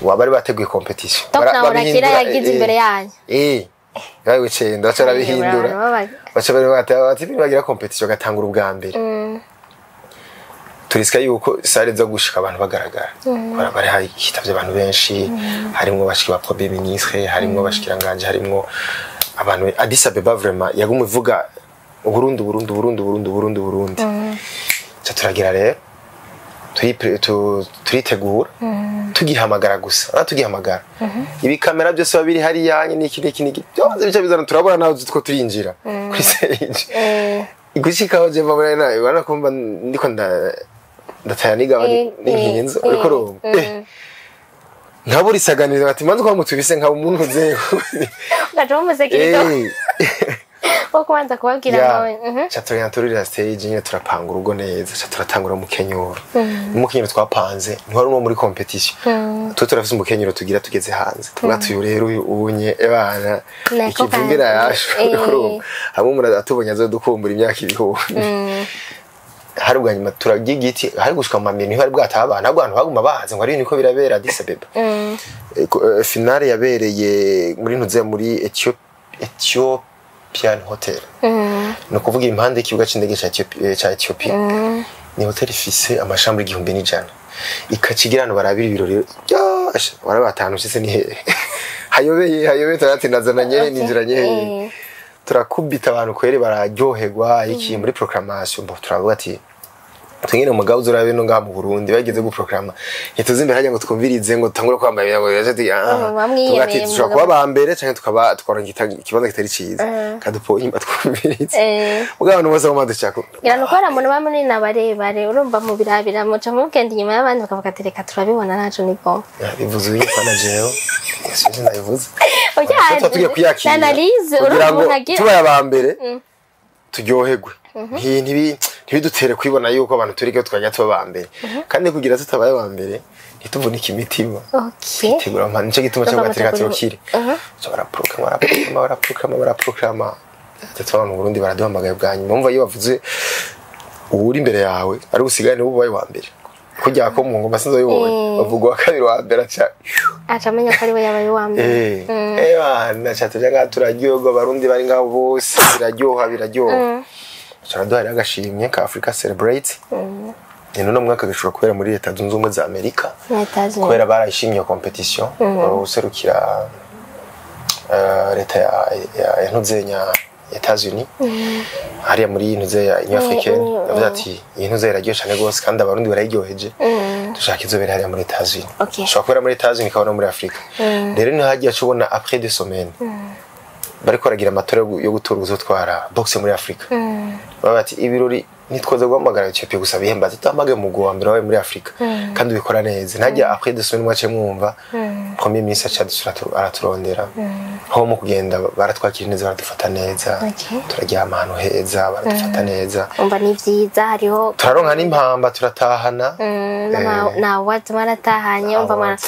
waba bari bateguye competition. Donc na Orakira yagize imbere yanyu? Eh, yabaye wicenda baca barabihindura, baca bari bati ati bagira competition gatangura ubwa mbere. Turisika yuko sare zo gushika abantu bagaragara kubera bari hari hitavye abantu benshi, harimwo bashiki ba premier ministre, harimwo bashikiranganje, harimwo abantu. Addis Abeba vraiment yagumye ivuga Burundi, Burundi, Burundi, Burundi, Burundi, Burundi. Ca turagira rero turitegura, tugihamagara gusa ah, tugihamagara ibikamera byose biba biri hariya n'iki n'iki n'iki byose bica bizana, turabona naho two turinjira kuri stage. Gushikaho je mbona nawe ubona ko mba ndiko ndataya nigaba n'inkinzo, uriko urumva. Nkabura isaganiriza bati manze kwa mutubise nkaba umuntu uze. Ugaca umusekirite wo kubanza kubabwira nawe. Ca turagenda tururira stage nyine, turapanga urugo neza, ca turatangura umukenyuro. Umukenyuro twapanze ntiwari uwo muri competition. Twe turafise umukenyuro tugira tugeze hanze, tuvuga tuyu rero uyu unye ebana Nako ikivumbira kandi. Yashu urumva hamwe umuntu atubonye azodukumbura imyaka 1000. Hari ubwa nyuma turarya igiti, hari gushika mu mamiri ntibari bwataha abantu, ahubwo abantu baguma bahaze ngo ari niko birabera Addis Abeba. Finale yabereye muri ntuze muri Ethiopian Hotel, ni ukuvuga impande y'ikibuga c'indege ca Ethiopia. Ni hotel ifise amashambure 1100, ikaca igira ahantu barabira ibirori. Yasha, waraba batanu ushitse ni hehe hayobeye hayobeye, turati nazananye ninjiranye hehe. Turakubita abantu kweri bararyoherwa. Iki muri proclamation mbo turavuga ati twengene umugabo uzurabe no ngaha mu Burundi bageze guproclama, ntituzi imbere hajya ngo twumvirize ngo tutangure kwambara ibintu ngo ati ah. Oh, bamwiyemeye. Tuvuga ati dushobora kuba aba mbere canke tukaba tukaronka ikibanza kitari ciza kadupo inyuma twumvirize. Mugabo abantu bose baguma dushaka. Ngira nuko hari umuntu baba munini abarebare, urumva mu birabira muca mugenda inyuma y'abandi bakavuga ati reka turabibona naco ni bon. Bivuze uyu na jewe sinzi ndabivuze. Oya, tuba tugiye kwiyakira analyse kugira urumva ngo umuntu agira tubaye aba mbere turyoherwe. Ntibidutere kwibona yuko abantu turi ko twajya tuba aba mbere, kandi kugira tutabaye aba mbere ntituvunike imitima. Twitegura amahano, nicyo gituma cyo Urumva gateka mutegura- turokire. So baraprograma, baraprograma, baraprograma, baraprograma, ndetse abantu mu Burundi baraduhamagaye bwa nyuma. Umva, iyo bavuze uwuri imbere yawe ari usigaye niwe ubaye wa mbere, kurya ko mu ngoma sinzi wayibonye, bavuga uwa kabiri wa mbere aca aca amenya ko ari we yabaye uwa mbere. Bana cha tuja ngaha turaryoherwa, abarundi bari ngaho bose biraryoha, biraryoha. Baraduha rero agashimwe ka Africa Celebrate. Ni none mwaka gashobora kubera muri Leta Zunze Ubumwe za Amerika, kubera barayishimye iyo competition, userukira leta ya ntuzenya Etats-Unis hariya muri ntuze ya Union Africaine yavuze ati iyi ntuze iraryoshye cyane rwose kandi abarundi barayiryoheje, dushaka izobera hariya muri Etats-Unis. Ushobora kubera muri Etats-Unis ikaba no muri Afrika. Rero niho hagiye ubona après 2 semaines bariko baragira amatora yo gutora uzotwara boxe muri Afrika. Baba bati ibirori nitwoza guhamagara Ethiopia gusa bihemba, tutamage mu wa mbere wabaye muri Afrika kandi ubikora neza. Ntajya après 2 semaines mwace mwumva premier ministre aca adusura, araturondera ho mu kugenda, baratwakira neza, baradufata neza. Turaryama ahantu heza, baradufata neza. Umva ni vyiza, hariho turaronka n'impamba turatahana. Na awards mwaratahanye, umva Awards.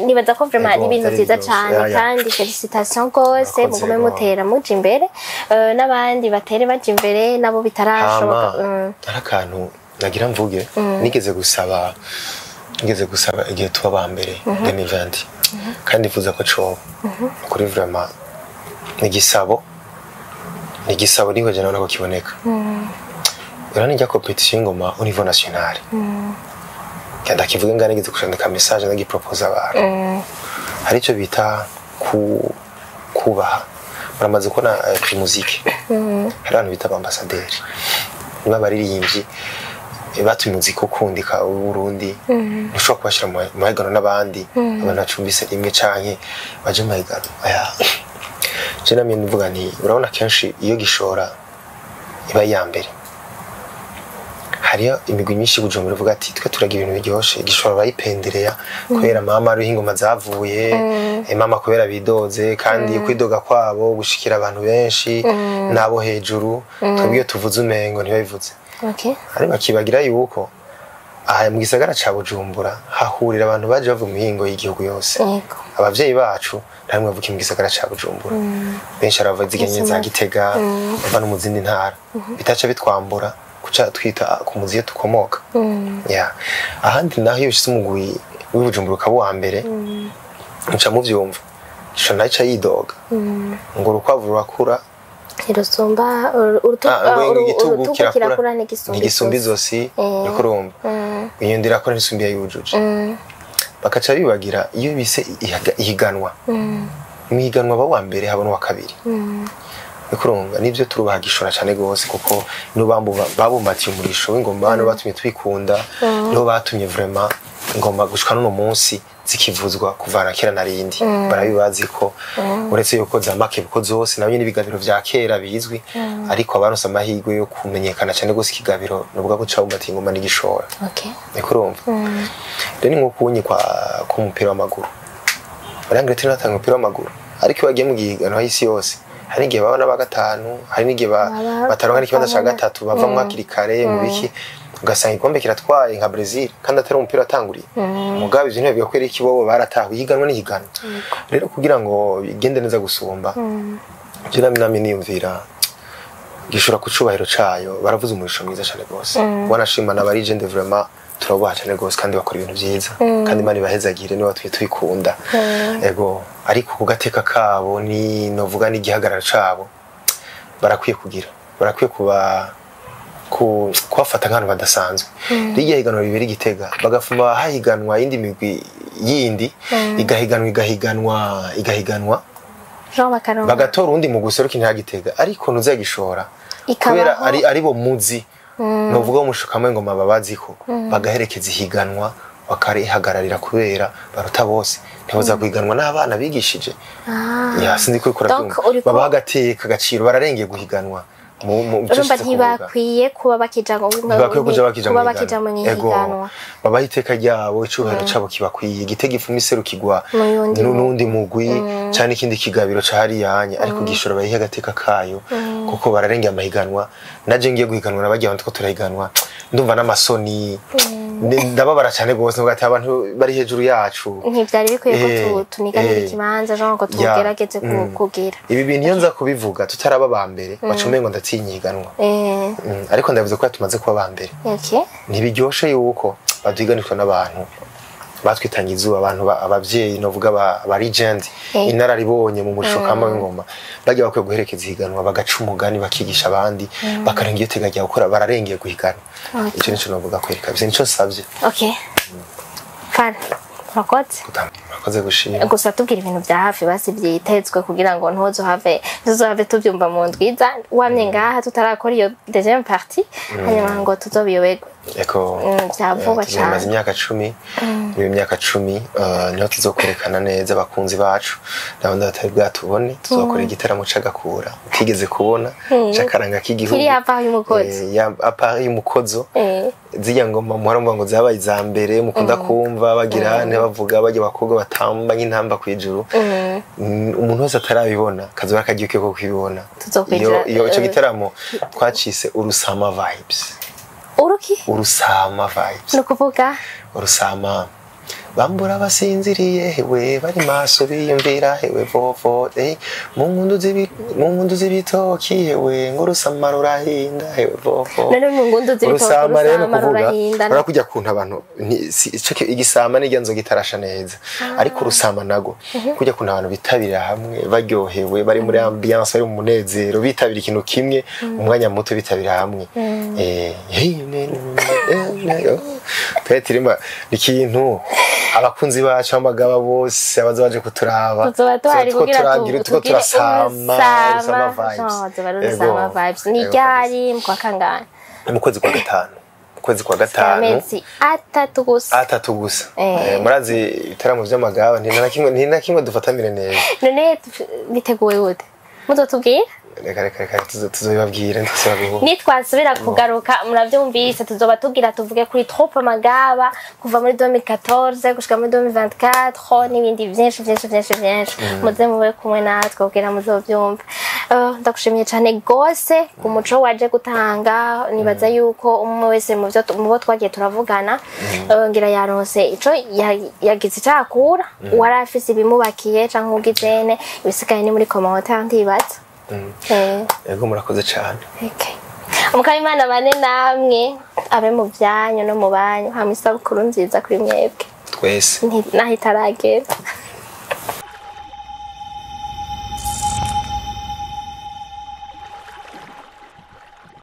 Nibaza ko vraiment ari Ego, ibintu byari vyiza biryoshe. cane. Ya. Kandi félicitations gose. Murakoze, Mugume ego. mutera muja imbere. N'abandi batere baja imbere nabo bitarashoboka. Hama hari akantu nagira mvuge. Nigeze gusaba igihe tuba ba mbere 2020, kandi nifuza ko coba kuri vraiment ni igisabo, ni igisabo nihweje nabona ko kiboneka. Urabona ijya competition y'ingoma au niveau national, ndakivuga nga nigeze kucandika message ndagipropose abantu. Hari icyo bita kubaha. Muramaze kubona Prix Musique, hari abantu bita abambasaderi b'abaririmbyi batumye umuziki ukundika w'Uburundi. Ntushobora kubashyira mu mahiganwa n'abandi abantu bacumbise rimwe canke baje mu mahiganwa aya. Je namye mvuga nti urabona kenshi iyo gishora iba iya mbere, hariyo imigwi myinshi i Bujumbura ivuga ati twe turagira ibintu biryoshe, igishoro bayipendereya kubera mama ariho ingoma zavuye, mama kubera bidoze, kandi kwidoga kwabo gushikira abantu benshi n'abo hejuru. Twebwe iyo tuvuze umengo ntibabivuze. Ariko bakibagira yuko aha mu gisagara ca Bujumbura hahurira abantu baje bava mu mihingo y'igihugu yose. Abavyeyi bacu nta rimwe bavukiye mu gisagara ca Bujumbura, benshi arava zigenye za Gitega, bava no mu zindi ntara. Bitaca bitwambura kuca twita ku muzi iyo tukomoka ya ahandi. Naho iyo ushitse umugwi w'i Bujumbura ukaba uwa mbere, muca muvyumva ico naco ica yidoga ngo urukwavu rurakura Ntirusumba Ah, ngo igitugu urutugu kirakura kirakura ntigisumba ntigisumba izosi. izosi. Niko urumva inyundo irakura ntisumba yujuje. Bakaca bibagira iyo bise ihiganwa, mu ihiganwa aba uwa mbere haba n'uwa kabiri. Niko urumva nibyo turubaha gishora cyane gose, kuko nibo babumbatiye umurisho w'ingoma, nibo batumye twikunda, nibo batumye vraiment ingoma gushika n'uno munsi zikivuzwa kuva na kera narindi. Barabibazi ko uretse yuko za makebuko zose nabyo n'ibigabiro vya kera bizwi, ariko abaronse amahirwe yo kumenyekana cyane gose ikigabiro nuvuga ko cabumbatiye ingoma n'igishora. Niko urumva rero ni nko kunyi kwa k'umupira w'amaguru. Muri Angleterre batanga umupira w'amaguru, ariko iyo bagiye mu gihiganwa y'isi yose hari n'igihe baba n'aba gatanu, hari n'igihe bataronka n'ikibanza ca gatatu, bavamwo hakiri kare mu biki, ugasanga igikombe kiratwaye nka Brazil kandi atari umupira watanguriye. Mugabo ivyo ntibivuga ko iki bobo baratahuye ihiganwa n'ihiganwa. Rero kugira ngo bigende neza gusumba, ivyo namye niyumvira gishobora ku cubahiro cayo, baravuze umurisho mwiza cane gose, wanashima na legend, vraiment turabubaha cane gose kandi bakora ibintu vyiza, kandi Imana ibahezagire niba twe tubikunda. Ego, ariko ku gateka kabo ni novuga n'igihagararo cabo barakwiye kugira, barakwiye kuba kubafata nk'abantu badasanzwe. Rirya higanwa ribera i Gitega, bagafuma hahiganwa iyindi migwi yindi, igahiganwa, igahiganwa, igahiganwa, Jean bakaronka bagatora uwundi mugwi useruka intara ya Gitega, ariko ntuzagishora Ikabaho. kubera ari bo muzi novuga umushukamwe ngoma babaziko, bagaherekeza ihiganwa, bakarihagararira kubera baruta bose, ntiboza guhiganwa n'abana bigishije. Ya, sinzi ko uriko Donc, urabyumva. Babaha agateka, agaciro, bararengeye guhiganwa mu byo Urumva nshatse kuvuga. ntibakwiye kuba bakija ngo Ntibakwiye kuja bakija kuba mu bakija mu higanwa. Ego, higanwa. Babaha iteka ryabo, icubahiro cabo kibakwiye. Igitego ifuma iserukirwa Mu yundi n'undi mugwi canke ikindi kigabiro ca hariyanya, ariko gishora bayihe agateka kayo kuko bararengeye amahiganwa. Naje ngiye guhiganwa na barya bantu two turahiganwa, ndumva n'amasoni, ndababara cane gose, mvuga ati abantu bari hejuru yacu. Ntivyari bikwiye ko tuniganira ikibanza, Jean, ngo tugerageze kugira. Ibi bintu iyo nza kubivuga tutaraba ba mbere, baca umengo ndatinya ihiganwa. Ariko ndavuze ko tumaze kuba ba mbere, ntibiryoshe yuko baduhiganishwa n'abantu batwitanga izuba, abantu abavyeyi novuga aba legend, inararibonye mu murisho kama w'ingoma, bajya bakwiye guherekeza ihiganwa, bagaca umugani, bakigisha abandi, bakarenga iyo tega rya gukora, bararengeye guhiganwa. Ico nico novuga kwereka ivyo, nico nsavye. Okay, Fana, urakoze. Murakoze gushima. Gusa tubwira ibintu bya hafi basi byitezwe kugira ngo ntuzohave tubyumva mu ndwiza wamye ngaha tutarakora iyo deuxième partie, hanyuma ngo tuzobiyoberwe. Eko. Vya vuba Tumaze cane. imyaka 10, iyo myaka 10 niho tuzokwerekana neza abakunzi bacu n'abandi batari bwatubone. Tuzokora igiteramo c'agakura utigeze kubona, c'akaranga k'igihugu. Kiri à part y'umukozo. À part y'umukozo. Zirya ngoma muhora muvuga ngo zabaye iza mbere, mukunda kumva bagira bavuga bajya abakobwa batamba nk'intamba kw'ijuru. Umuntu wese atarabibona kazoba akagiye ko kubibona. Tuzokwinjira, Iyo ico giteramo twacise Urusama Vibes. Uruki? Urusama Vibes. Ni ukuvuga? Urusama bambura basinziriye, hewe bari maso biyumvira, hewe vovo mu nkundu z'ibitoki, hewe ngo urusama rurahinda, hewe vovo. None mu ngundu z'ibitoki, Urusama rero ni urusama ukuvuga rurahinda. Urabona kujya kuntu abantu igisama n'irya nzoga itarasha neza, ariko urusama nago kujya kuntu abantu bitabira hamwe baryohewe, bari muri ambiance, bari mu munezero, bitabira ikintu kimwe umwanya muto, bitabira hamwe. Hey, ne, ne, ne, ne, oh. Twe turimo ni ikintu abakunzi bacu amagaba bose abaza baje kuturaba, Tuzoba tuhari tuba kugira turagira tuko tugire turasama urusama urusama vibes. Zoba ari urusama Ego. vibes. Ni Ego. ryari, mu kwa kangahe? Mu kwezi kwa gatanu, mu kwezi kwa gatanu. Amezi 3 gusa. 3 gusa. Murazi ibitaramo vy'amagaba nti na kimwe dufatamire neza. None biteguwe gute, muzotubwira? Reka, reka, reka, tuzobibabwira ntituzobibabwira. Nitwasubira kugaruka, muravyumvise, tuzoba tubwira tuvuge kuri troupe Magaba kuva muri 2014 gushika muri 2024 n'ibindi vyinshi vyinshi vyinshi vyinshi. Muze mube kumwe natwe kugira muzovyumve. Ndagushimiye cane gose ku muco waje gutanga. Nibaza yuko umwe wese mu byo mu bo twagiye turavugana, ngira yaronse ico yagize icakura, uwari afise ibimubakiye canke ugizene ibisigaye ni muri commentaire, ndibaza. Ego, murakoze cane. Okay. Umukama Imana bane namwe, abe mu byanyu no mu banyu, hamwe isabukuru nziza kuri mwebwe. Twese. Naho itaragera.